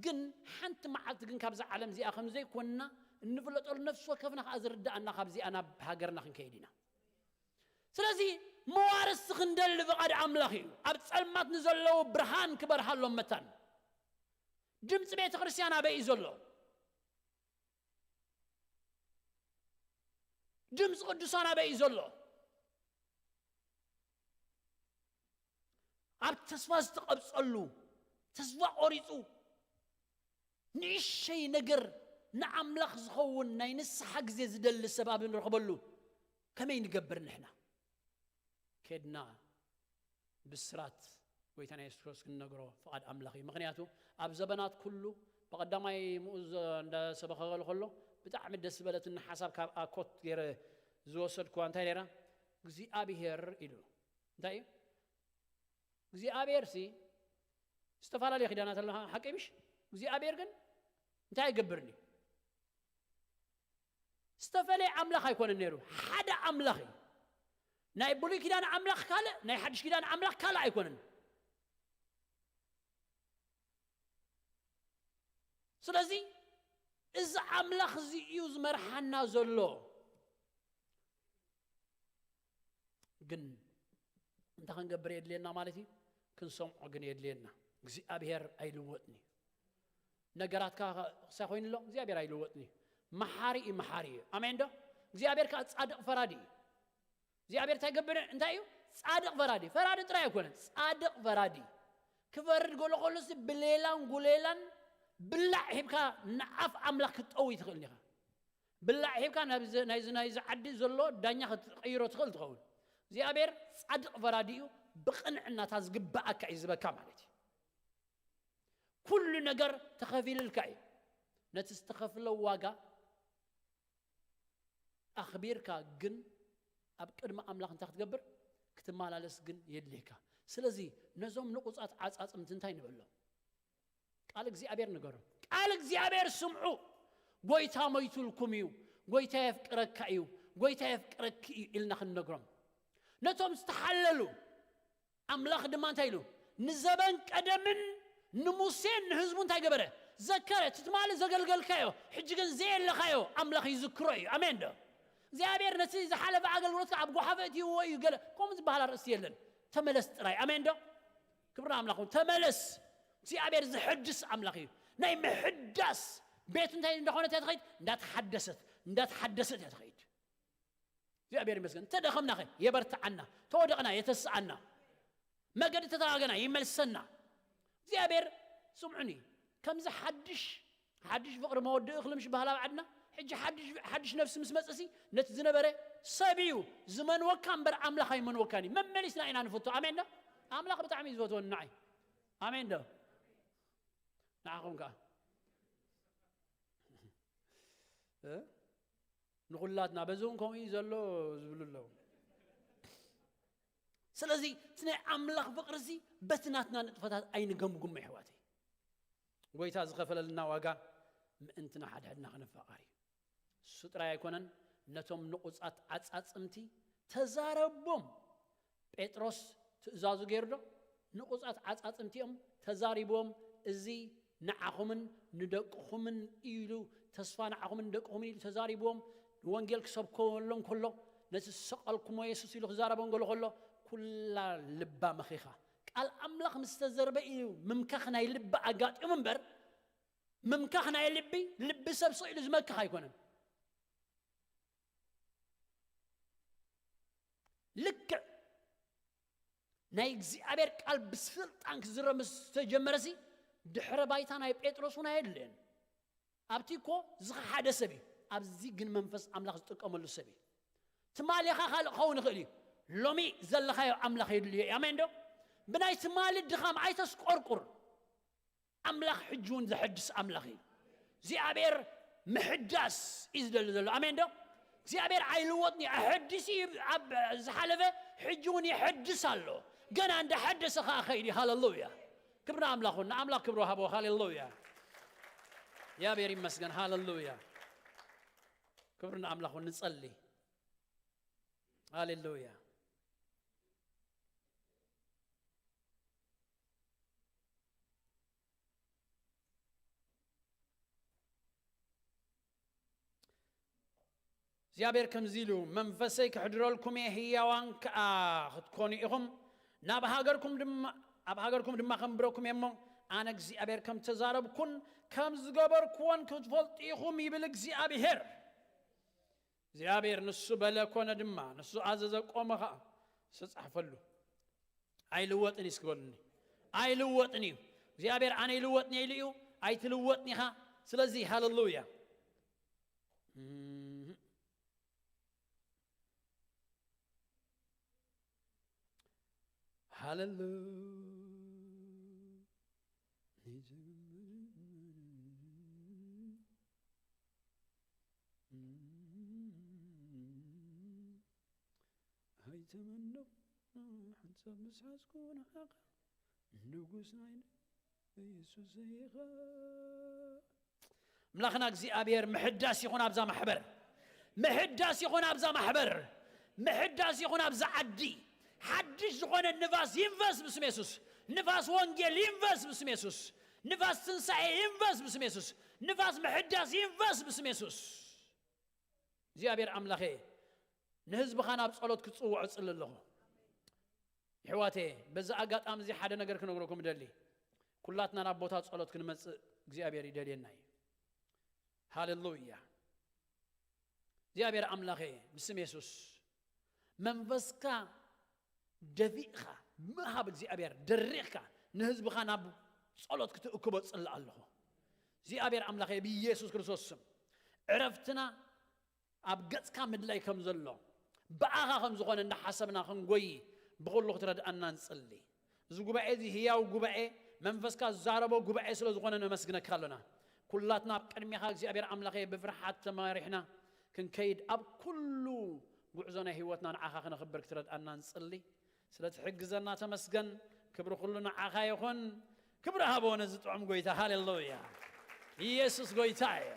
ግን ሓንቲ መዓልቲ ግን ካብዛ ዓለም እዚኣ ከም ዘይኮንና እንፍለጠሉ፣ ነፍሲ ወከፍና ከኣ ዝርድኣና ካብዚኣ ናብ ሃገርና ክንከይድ ኢና። ስለዚ መዋርስቲ ክንደሊ ፍቓድ ኣምላኽ እዩ። ኣብ ጸልማት ንዘለዉ ብርሃን ክበርሃሎም መታን። ድምጺ ቤተ ክርስቲያን ኣበይ እዩ ዘሎ? ድምፂ ቅዱሳን ኣበይ እዩ ዘሎ? ኣብ ተስፋ ዝተቐብፀሉ፣ ተስፋ ቆሪፁ፣ ንእሸይ ነገር ንኣምላኽ ዝኸውን ናይ ንስሓ ግዜ ዝደሊ ሰብ ኣብ ንረኽበሉ ከመይ ንገብር ንሕና? ከድና ብስራት ጎይታና የሱስ ክርስቶስ ክንነግሮ ፍቓድ ኣምላኽ እዩ። ምኽንያቱ ኣብ ዘበናት ኩሉ ብቐዳማይ ምኡዝ እንዳሰበኸ ከሎ ብጣዕሚ ደስ ዝበለትኒ ሓሳብ ካብ ኣኮት ገይረ ዝወሰድኩዋ እንታይ ነይራ? እግዚኣብሔር ኢሉ። እንታይ እዩ እግዚኣብሔር? ሲ ዝተፈላለየ ኪዳናት ኣለና፣ ሓቂ ምሽ? እግዚኣብሔር ግን እንታይ ኣይገብርን እዩ? ዝተፈለየ ኣምላኽ ኣይኮነን ነይሩ፣ ሓደ ኣምላኽ እዩ። ናይ ብሉይ ኪዳን ኣምላኽ ካልእ፣ ናይ ሓድሽ ኪዳን ኣምላኽ ካልእ ኣይኮነን። ስለዚ እዚ ኣምላኽ እዚ እዩ ዝመርሓና ዘሎ። ግን እንታይ ክንገብር የድልየና ማለት እዩ? ክንሰምዖ ግን የድልየና። እግዚኣብሔር ኣይልወጥን እዩ። ነገራትካ ክሳይ ኮይኑ ኣሎ እግዚኣብሔር ኣይልወጥን እዩ። መሓሪ እዩ፣ መሓሪ እዩ። ኣሜን ዶ? እግዚኣብሔር ከዓ ጻድቕ ፈራዲ እዩ። እግዚኣብሔር እንታይ ገብር እንታይ እዩ? ጻድቕ ፈራዲ። ፈራዲ ጥራይ ኣይኮነን፣ ጻድቕ ፈራዲ። ክፈርድ ገሎ ከሎሲ ብሌላን ጉሌላን ብላዕ ሂብካ ንኣፍ ኣምላኽ ክትጠዊ ትኽእል ኢኻ። ብላዕ ሂብካ ናይዚ ናይዚ ዓዲ ዘሎ ዳኛ ክትቀይሮ ትኽእል ትኸውን። እግዚኣብሔር ጻድቕ ፈራዲ እዩ። ብቕንዕናታ ዝግብኣካ እዩ ዝበካ ማለት እዩ። ኩሉ ነገር ተኸፊልልካ እዩ። ነቲ ዝተኸፍለ ዋጋ ኣኽቢርካ ግን ኣብ ቅድሚ ኣምላኽ እንታይ ክትገብር ክትመላለስ ግን የድልየካ። ስለዚ ነዞም ንቑጻት ዓጻጽምቲ እንታይ ንበሎም? ቃል እግዚኣብሔር ንገሮም። ቃል እግዚኣብሔር ስምዑ። ጎይታ ሞይቱልኩም እዩ፣ ጎይታ የፍቅረካ እዩ፣ ጎይታ የፍቅረኪ እዩ ኢልና ክንነግሮም። ነቶም ዝተሓለሉ ኣምላኽ ድማ እንታይ ኢሉ? ንዘበን ቀደምን ንሙሴን ንህዝቡ እንታይ ገበረ? ዘከረ። እቲ ትማሊ ዘገልገልካዮ ሕጂ ግን ዘየለኻዮ ኣምላኽ ይዝክሮ እዩ። ኣሜን ዶ? እግዚኣብሔር ነቲ ዝሓለፈ ኣገልግሎትካ ኣብ ጓሓፈ እትይዎ እዩ። ገለ ከምኡ ዝበሃል ኣርእስቲ የለን። ተመለስ ጥራይ። ኣሜን ዶ? ክብሪ ኣምላኽ ይኹን። ተመለስ። እግዚኣብሔር ዝሕድስ ኣምላኽ እዩ። ናይ ምሕዳስ ቤቱ እንታይ እንዳኾነት እያ ትኸይድ? እንዳተሓደሰት እንዳተሓደሰት እያ ትኸይድ። እግዚኣብሔር ይመስገን። እንተደኸምናኸ የበርትዓና፣ ተወደቕና የተስኣና፣ መገዲ ተተጋገና ይመልሰና። እግዚኣብሔር ስምዑኒ፣ ከምዚ ሓድሽ ሓድሽ ፍቕሪ መወድእ እኽሊ ምሽ ባህላ ዓድና። ሕጂ ሓድሽ ሓድሽ ነፍሲ ምስ መጽሲ ነቲ ዝነበረ ሰብ እዩ ዝመንወካ እምበር ኣምላኽ ኣይመንወካን እዩ። መመሊስና ኢና ንፍቶ። ኣሜን ዶ? ኣምላኽ ብጣዕሚ እዩ ዝፈትወኒ ንዓይ። ኣሜን ዶ? ንዓኹም ከኣ እ? ንኹላትና በዚ እውን ከምኡ እዩ ዘሎ ዝብሉ ኣለዉ። ስለዚ እቲ ናይ ኣምላኽ ፍቕሪ እዚ በቲ ናትና ንጥፈታት ኣይንገምግሞ የሕዋተይ። ጎይታ ዝኸፈለልና ዋጋ ምእንቲ ንሓድሕድና ክንፋቐር እዩ። እሱ ጥራይ ኣይኮነን፣ ነቶም ንቑጻት ዓጻጽምቲ ተዛረቦም። ጴጥሮስ ትእዛዙ ገይሩ ዶ? ንቑጻት ዓጻጽምቲ እዮም ተዛሪቦም። እዚ ንዓኹምን ንደቅኹምን ኢሉ፣ ተስፋ ንዓኹምን ንደቅኹምን ኢሉ ተዛሪብዎም። ንወንጌል ክሰብከሎም ከሎ፣ ነቲ ዝሰቐልኩሞ የሱስ ኢሉ ክዛረቦም ገሎ ከሎ፣ ኩላ ልባ መኺኻ። ቃል ኣምላኽ ምስ ተዘርበ እዩ ምምካኽ ናይ ልቢ ኣጋጢሙ እምበር፣ ምምካኽ ናይ ልቢ፣ ልቢ ሰብ ስቕ ኢሉ ዝመክኽ ኣይኮነን። ልክዕ ናይ እግዚኣብሔር ቃል ብስልጣን ክዝረብ ምስ ተጀመረሲ፣ ድሕረ ባይታ ናይ ጴጥሮስ እውን ኣየድልየን። ኣብቲ እኮ ዝኸሓደ ሰብ እዩ። ኣብዚ ግን መንፈስ ኣምላኽ ዝጥቀመሉ ሰብ እዩ። ትማሊኻ ካልእ ክኸውን ይኽእል እዩ። ሎሚ ዘለኻዮ ኣምላኽ የድልዮ እዩ። ኣሜን ዶ? ብናይ ትማሊ ድኻም ኣይተስቆርቁር። ኣምላኽ ሕጂ እውን ዘሐድስ ኣምላኽ እዩ። እግዚኣብሔር ምሕዳስ እዩ ዝደሊ ዘሎ። ኣሜን ዶ? እግዚኣብሔር ኣይልወጥን እዩ። ኣሐዲስ እዩ ኣብ ዝሓለፈ፣ ሕጂ እውን ይሐድስ ኣሎ። ገና እንዳሐደሰ ኸዓ ኸይድ እዩ። ሃሌሉያ! ክብሪ ንኣምላኽ ይኹን። ንኣምላኽ ክብሪ ወሃቦ። ሃሌሉያ! እግዚኣብሔር ይመስገን። ሃሌሉያ! ክብሪ ንኣምላኽ ይኹን። ንጸሊ። ሃሌሉያ! እግዚኣብሔር ከምዚ ኢሉ፣ መንፈሰይ ክሕድረልኩም እየ፣ ህያዋን ከኣ ክትኮኑ ኢኹም፣ ናብ ሃገርኩም ድማ፣ ኣብ ሃገርኩም ድማ ከንብረኩም እየ እሞ፣ ኣነ እግዚኣብሔር ከም ተዛረብኩን ከም ዝገበርኩዎን ክትፈልጡ ኢኹም፣ ይብል እግዚኣብሔር። እግዚኣብሔር ንሱ በለ፣ ኮነ ድማ፣ ንሱ ኣዘዘ፣ ቆመ ኸኣ። ዝተጻሕፈሉ ኣይልወጥን እዩ እስኪ በሉኒ። ኣይልወጥን እዩ። እግዚኣብሔር ኣነ ይልወጥን እየ ኢሉ እዩ። ኣይትልወጥን ኢኻ። ስለዚ ሃሌሉያ። እም። ሃሌሉያ። ኣይተመነኹ ሓንሳብ ምስ ሓዝኩ ንዓኻ፣ ንጉስ ናይ ኢየሱስ ኢኻ። ኣምላኽና እግዚኣብሔር ምሕዳስ ይኹን ኣብዛ ማሕበር። ምሕዳስ ይኹን ኣብዛ ማሕበር። ምሕዳስ ይኹን ኣብዛ ዓዲ። ሓድሽ ዝኾነ ንፋስ ይንፈስ ብስም የሱስ። ንፋስ ወንጌል ይንፈስ ብስም የሱስ። ንፋስ ትንሳኤ ይንፈስ ብስም የሱስ። ንፋስ ምሕዳስ ይንፈስ ብስም የሱስ። እግዚኣብሔር ኣምላኸ፣ ንህዝብኻ ናብ ጸሎት ክጽውዖ ጽሊ ኣለኹ። ይሕዋቴ፣ በዚ ኣጋጣሚ እዚ ሓደ ነገር ክነግረኩም እደሊ። ኩላትና ናብ ቦታ ጸሎት ክንመጽእ እግዚኣብሔር ይደልየና እዩ። ሃሌሉያ። እግዚኣብሔር ኣምላኸ፣ ብስም የሱስ መንፈስካ ደፊእኻ ምሃብ እግዚኣብሔር ደሪኽካ ንህዝብኻ ናብ ጸሎት ክትእክቦ ጽሊ ኣለኹ። እግዚኣብሔር ኣምላኸ፣ ብኢየሱስ ክርስቶስ ስም ዕረፍትና ኣብ ገጽካ ምድላይ ከም ዘሎ፣ ብኣኻ ከም ዝኾነ እንዳሓሰብና ክንጎይ ብኹሉ ክትረድኣና ንጽሊ። እዚ ጉባኤ እዚ ህያው ጉባኤ፣ መንፈስካ ዝዛረቦ ጉባኤ ስለ ዝኾነ ነመስግነካ ኣሎና። ኩላትና ኣብ ቅድሚኻ እግዚኣብሔር ኣምላኸ ብፍርሓት ተማሪሕና ክንከይድ፣ ኣብ ኩሉ ጉዕዞ ናይ ህይወትና ንዓኻ ክነኽብር ክትረድኣና ንጽሊ። ስለ ትሕግዘና ተመስገን። ክብሪ ኩሉ ንዓኻ ይኹን። ክብሪ ሃቦ ነዚ ጥዑም ጎይታ። ሃሌሉያ። ኢየሱስ ጎይታ እዩ።